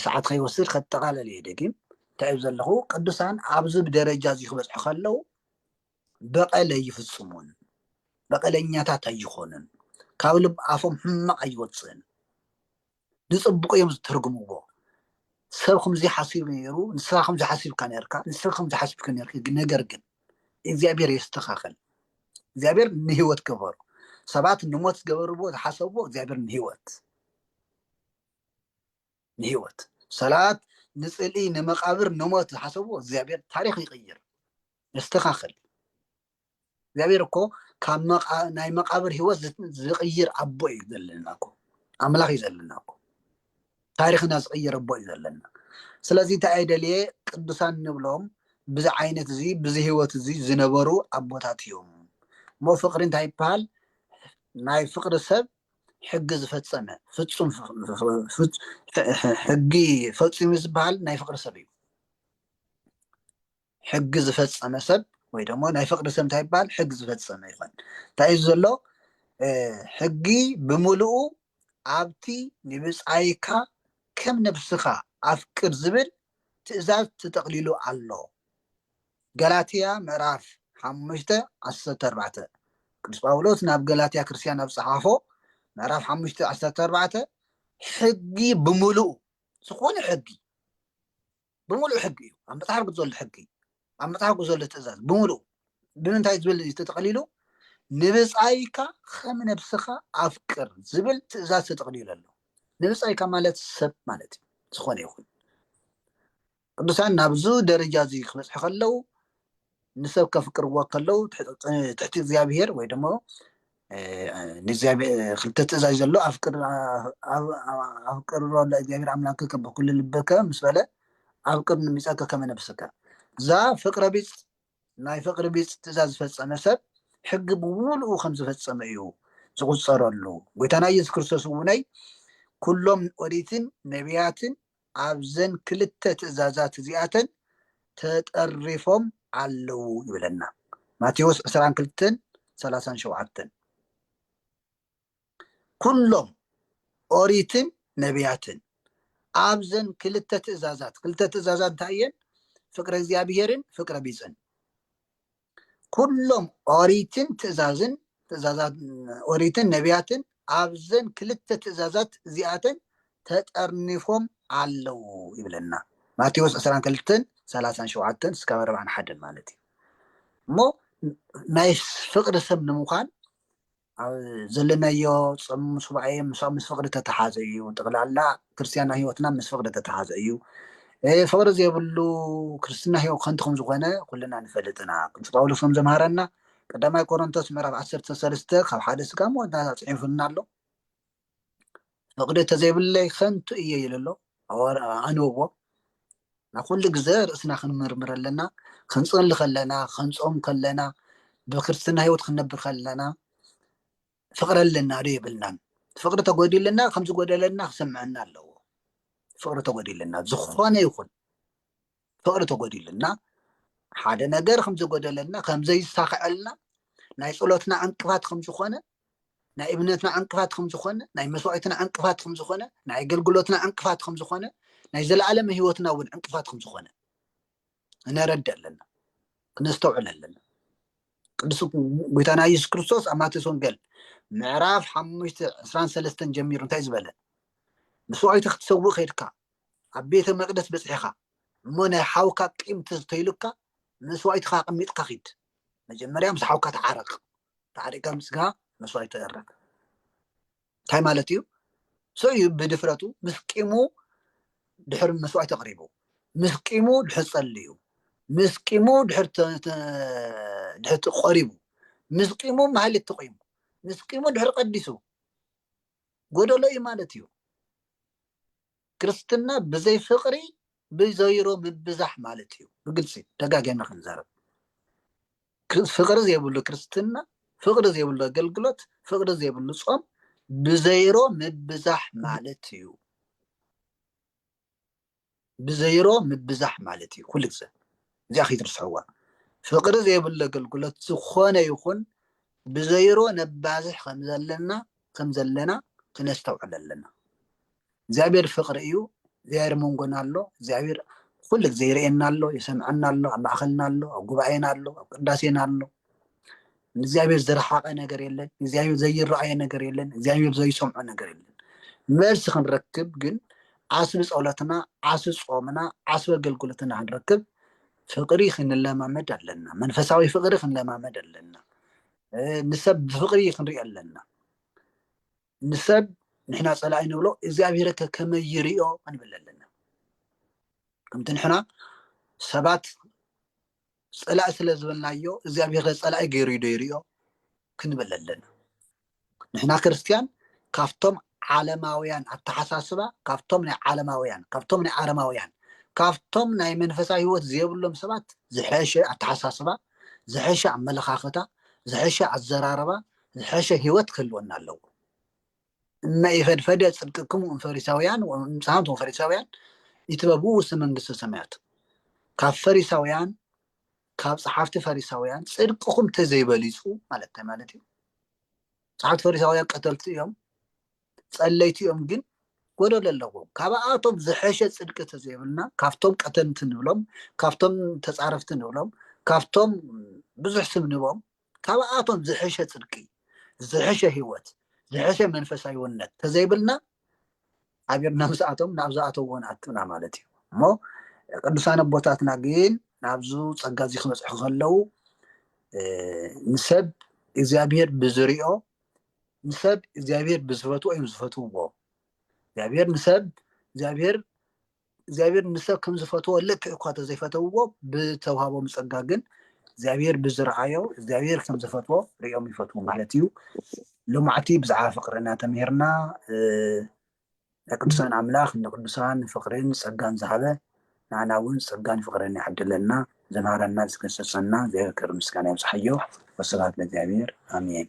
ሰዓት ከይወስድ ከጠቓለል እየ። ደጊም እንታይ እዩ ዘለኹ? ቅዱሳን ኣብዚ ብደረጃ እዚ ክበጽሑ ከለዉ በቐል ኣይፍጽሙን፣ በቐለኛታት ኣይኾኑን፣ ካብ ልብ ኣፎም ሕማቕ ኣይወፅእን። ንፅቡቅ እዮም ዝተርጉምዎ። ሰብ ከምዚ ሓሲቡ ነይሩ፣ ንስኻ ከምዚ ሓሲብካ ነርካ፣ ንስኻ ከምዚ ሓሲብካ ነርኪ፣ ነገር ግን እግዚኣብሔር የስተኻኸል። እግዚኣብሔር ንህይወት ገበሩ። ሰባት ንሞት ዝገበርዎ ዝሓሰብዎ እግዚኣብሔር ንህይወት ንህይወት ሰላት ንፅልኢ ንመቃብር ንሞት ዝሓሰብዎ እግዚኣብሔር ታሪክ ይቅይር የስተካክል። እግዚኣብሔር እኮ ካብ መቃ- ናይ መቃብር ህይወት ዝ- ዝቅይር ኣቦ እዩ ዘለና እኮ ኣምላኽ እዩ ዘለና እኮ ታሪክና ዝቅይር ኣቦ እዩ ዘለና። ስለዚ እንታይ ኣይ ደልየ ቅዱሳን ንብሎም ብዚ ዓይነት እዚ ብዚ ህይወት እዚ ዝነበሩ ኣቦታት እዮም። እሞ ፍቅሪ እንታይ ይበሃል? ናይ ፍቅሪ ሰብ ሕጊ ዝፈጸመ ፍጹም ፍ- ፍ- ፍ- ፍ- ሕጊ ፈጺሙ ዝበሃል ናይ ፍቅሪ ሰብ እዩ። ሕጊ ዝፈጸመ ሰብ ወይ ደሞ ናይ ፍቅሪ ሰብ እንታይ ይበሃል? ሕጊ ዝፈጸመ ይኾን። እንታይ እዩ ዘሎ? እ፣ ሕጊ ብምሉኡ ኣብቲ ንብጻይካ ከም ነብስኻ ኣፍቅር ዝብል ትእዛዝ ተጠቕሊሉ ኣሎ። ገላትያ ምዕራፍ ሓሙሽተ ዓሰርተ ኣርባዕተ ቅዱስ ጳውሎስ ናብ ገላትያ ክርስትያን ኣብ ጸሓፎ ምዕራፍ ሓሙሽተ ዓሰርተ ኣርባዕተ ሕጊ ብምሉኡ ዝኾነ ሕጊ ብምሉእ ሕጊ እዩ ኣብ መፅሓፍ ቅዱስ ዘሎ ሕጊ ኣብ መፅሓፍ ቅዱስ ዘሎ ትእዛዝ ብምሉእ ብምንታይ ዝብል እዩ ተጠቐሊሉ ንብፃይካ ከም ነብስኻ ኣፍቅር ዝብል ትእዛዝ ተጠቕሊሉ ኣሎ። ንብፃይካ ማለት ሰብ ማለት እዩ። ዝኾነ ይኹን ቅዱሳን ናብዙ ደረጃ እዚ ክበፅሑ ከለዉ ንሰብ ከፍቅርዎ ከለዉ ትሕቲ እግዚኣብሔር ወይ ደሞ ንእግዚኣብሔር ክልተ ትእዛዝ ዘሎ ኣፍቅር ኣፍቅር ሎ ለእግዚኣብሔር ኣምላክ ከበኩሉ ልበከ ምስ በለ ኣፍቅር ንሚፀከ ከመ ነብስከ እዛ ፍቅረ ቢፅ ናይ ፍቅሪ ቢፅ ትእዛዝ ዝፈፀመ ሰብ ሕጊ ብምሉኡ ከም ዝፈፀመ እዩ ዝቁፀረሉ። ጎይታና ኢየሱስ ክርስቶስ እውነይ ኩሎም ኦሪትን ነቢያትን ኣብዘን ክልተ ትእዛዛት እዚኣተን ተጠሪፎም ኣለዉ ይብለና። ማቴዎስ ዕስራን ክልተን ሰላሳን ሸውዓተን ኩሎም ኦሪትን ነቢያትን ኣብዘን ክልተ ትእዛዛት ክልተ ትእዛዛት እንታይ እየን? ፍቅረ እግዚኣብሔርን ፍቅረ ቢፅን ኩሎም ኦሪትን ትእዛዝን ትእዛዛት ኦሪትን ነቢያትን ኣብዘን ክልተ ትእዛዛት እዚኣተን ተጠርኒፎም ኣለዉ ይብለና። ማቴዎስ ዕስራን ክልተን ሰላሳን ሸውዓተን እስካብ ኣርባዓን ሓደን ማለት እዩ። እሞ ናይ ፍቅሪ ሰብ ንምዃን ዘለናዮ ፆም ሱባኤ ምስ ምስ ፍቅሪ ተተሓዘ እዩ። ጠቅላላ ክርስትያና ህይወትና ምስ ፍቅሪ ተተሓዘ እዩ። ፍቅሪ ዘይብሉ ክርስትና ህይወት ከንቱ ከም ዝኾነ ኩልና ንፈልጥና። ቅዱስ ጳውሎስ ከም ዘምሃረና ቀዳማይ ቆሮንቶስ ምዕራፍ ዓሰርተ ሰለስተ ካብ ሓደ ስጋ ሞትና ፅሒፉልና ኣሎ። ፍቕሪ ተዘይብለይ ከንቱ እየ ይለሎ ኣነዎ። ና ኩሉ ግዜ ርእስና ክንምርምር ኣለና። ክንፅሊ ከለና፣ ክንፆም ከለና፣ ብክርስትና ህይወት ክንነብር ከለና ፍቕሪ ኣለና ዶ የብልናን? ፍቕሪ ተጎዲልና ከም ዝጎደለና ክሰምዐና ኣለዎ። ፍቕሪ ተጎዲልና ዝኾነ ይኹን ፍቕሪ ተጎዲልና ሓደ ነገር ከም ዝጎደለና ከም ዘይሳኽዐልና ናይ ጸሎትና ዕንቅፋት ከም ዝኾነ ናይ እምነትና ዕንቅፋት ከም ዝኾነ ናይ መስዋዕትና ዕንቅፋት ከም ዝኾነ ናይ ኣገልግሎትና ዕንቅፋት ከም ዝኾነ ናይ ዘለኣለም ህይወትና እውን ዕንቅፋት ከም ዝኾነ ክነረድ ኣለና፣ ክነስተውዕል ኣለና። ቅዱስ ጎይታና ኢየሱስ ክርስቶስ ኣብ ማቴዎስ ወንጌል ምዕራፍ ሓሙሽተ ዕስራን ሰለስተን ጀሚሩ እንታይ ዝበለ? መስዋዕቲ ክትሰውእ ከይድካ ኣብ ቤተ መቅደስ በጽሒኻ እሞ ናይ ሓውካ ቂም ተዝተይሉካ መስዋዕትኻ ኣቐሚጥካ ኪድ። መጀመርያ ምስ ሓውካ ተዓረቕ። ተዓሪቕካ ምስጋ መስዋዕቲ ተቕርብ። እንታይ ማለት እዩ? ሰው እዩ ብድፍረቱ ምስ ቂሙ ድሕር መስዋዕቲ ኣቕሪቡ፣ ምስ ቂሙ ድሕር ጸልዩ፣ ምስ ቂሙ ድሕር ተ- ተ- ድሕር ተ- ቆሪቡ፣ ምስ ቂሙ ማህሌት ተቆይሙ፣ ምስ ቂሙ ድሕር ቀዲሱ ጎደሎ እዩ ማለት እዩ። ክርስትና ብዘይ ፍቕሪ ብዘይሮ ምብዛሕ ማለት እዩ። ብግልፂ ደጋጊመ ክንዛረብ፣ ፍቅሪ ዘይብሉ ክርስትና፣ ፍቅሪ ዘይብሉ ኣገልግሎት፣ ፍቅሪ ዘይብሉ ፆም ብዘይሮ ምብዛሕ ማለት እዩ። ብዘይሮ ምብዛሕ ማለት እዩ። ኩሉ ግዜ እዚኣ ከይትርስሕዋ። ፍቅሪ ዘይብሉ ኣገልግሎት ዝኾነ ይኹን ብዘይሮ ነባዝሕ ከም ዘለና ከም ዘለና ክነስተውዕል ኣለና። እግዚኣብሔር ፍቅሪ እዩ። እግዚኣብሔር መንጎና ኣሎ። እግዚኣብሔር ኩሉ ግዜ ይርእየና ኣሎ፣ ይሰምዐና ኣሎ፣ ኣብ ማእኸልና ኣሎ፣ ኣብ ጉባኤና ኣሎ፣ ኣብ ቅዳሴና ኣሎ። ንእግዚኣብሔር ዝረሓቐ ነገር የለን። እግዚኣብሔር ዘይረኣየ ነገር የለን። እግዚኣብሔር ዘይሰምዖ ነገር የለን። መልሲ ክንረክብ ግን ዓስቢ ጸሎትና፣ ዓስቢ ጾምና፣ ዓስቢ ኣገልግሎትና ክንረክብ ፍቅሪ ክንለማመድ ኣለና። መንፈሳዊ ፍቅሪ ክንለማመድ ኣለና። ንሰብ ብፍቅሪ ክንሪኦ ኣለና። ንሰብ ንሕና ጸላኢ ንብሎ እግዚኣብሔር ከ ከመይ ይሪኦ ክንብል ኣለና። ከምቲ ንሕና ሰባት ጸላኢ ስለ ዝበልናዮ እግዚኣብሔር ጸላኢ ገይሩ ዶ ይሪኦ ክንብል ኣለና። ንሕና ክርስትያን ካብቶም ዓለማውያን ኣተሓሳስባ፣ ካብቶም ናይ ዓለማውያን፣ ካብቶም ናይ ኣረማውያን፣ ካብቶም ናይ መንፈሳዊ ህይወት ዘይብሎም ሰባት ዝሐሸ ኣተሓሳስባ፣ ዝሐሸ ኣመለኻኽታ፣ ዝሐሸ ኣዘራርባ፣ ዝሐሸ ህይወት ክህልወና ኣለዎ። እመ ኢፈድፈደ ጽድቅክሙ እምፈሪሳውያን ወእምጻምት ወፈሪሳውያን ይትበብኡ ውስተ መንግስተ ሰማያት። ካብ ፈሪሳውያን ካብ ጸሓፍቲ ፈሪሳውያን ጽድቅኹም ተዘይበሊጹ ማለት እንታይ ማለት እዩ? ጸሓፍቲ ፈሪሳውያን ቀተልቲ እዮም፣ ጸለይቲ እዮም፣ ግን ጎደሎ ኣለዎም። ካብኣቶም ዝሐሸ ጽድቂ ተዘይብልና ካብቶም ቀተልቲ ንብሎም፣ ካብቶም ተጻረፍቲ ንብሎም፣ ካብቶም ብዙሕ ስም ንቦም ካብኣቶም ዝሐሸ ጽድቂ፣ ዝሐሸ ህይወት፣ ዝሐሸ መንፈሳዊ ውነት ተዘይብልና ኣቢርና ምስኣቶም ናብ ዝኣተውዎ ንኣቱና ማለት እዩ። እሞ ቅዱሳን ኣቦታትና ግን ናብዙ ጸጋ እዚ ክበጽሑ ከለዉ ንሰብ እግዚኣብሔር ብዝሪኦ ንሰብ እግዚኣብሔር ብዝፈትዎ እዮም ዝፈትውዎ። እግዚኣብሔር ንሰብ እግዚኣብሔር እግዚኣብሔር ንሰብ ከም ዝፈትዎ ልክዕ እኳ ተዘይፈተውዎ ብተውሃቦም ጸጋ ግን እግዚኣብሔር ብዝረኣዮ እግዚኣብሔር ከም ዝፈትዎ ሪኦም ይፈትዉ ማለት እዩ። ልማዕቲ ብዛዕባ ፍቅርና ተምሂርና። ቅዱሳን ኣምላኽ ንቅዱሳን ፍቅርን ጸጋን ዝሃበ ንኣና እውን ጸጋን ፍቅርን ይዓድለና። ዘምሃረና ዝገሰጸና እግዚኣብሔር ክብሪ ምስጋና ይብጽሓዮ። ወስብሐት ለእግዚኣብሔር ኣሜን።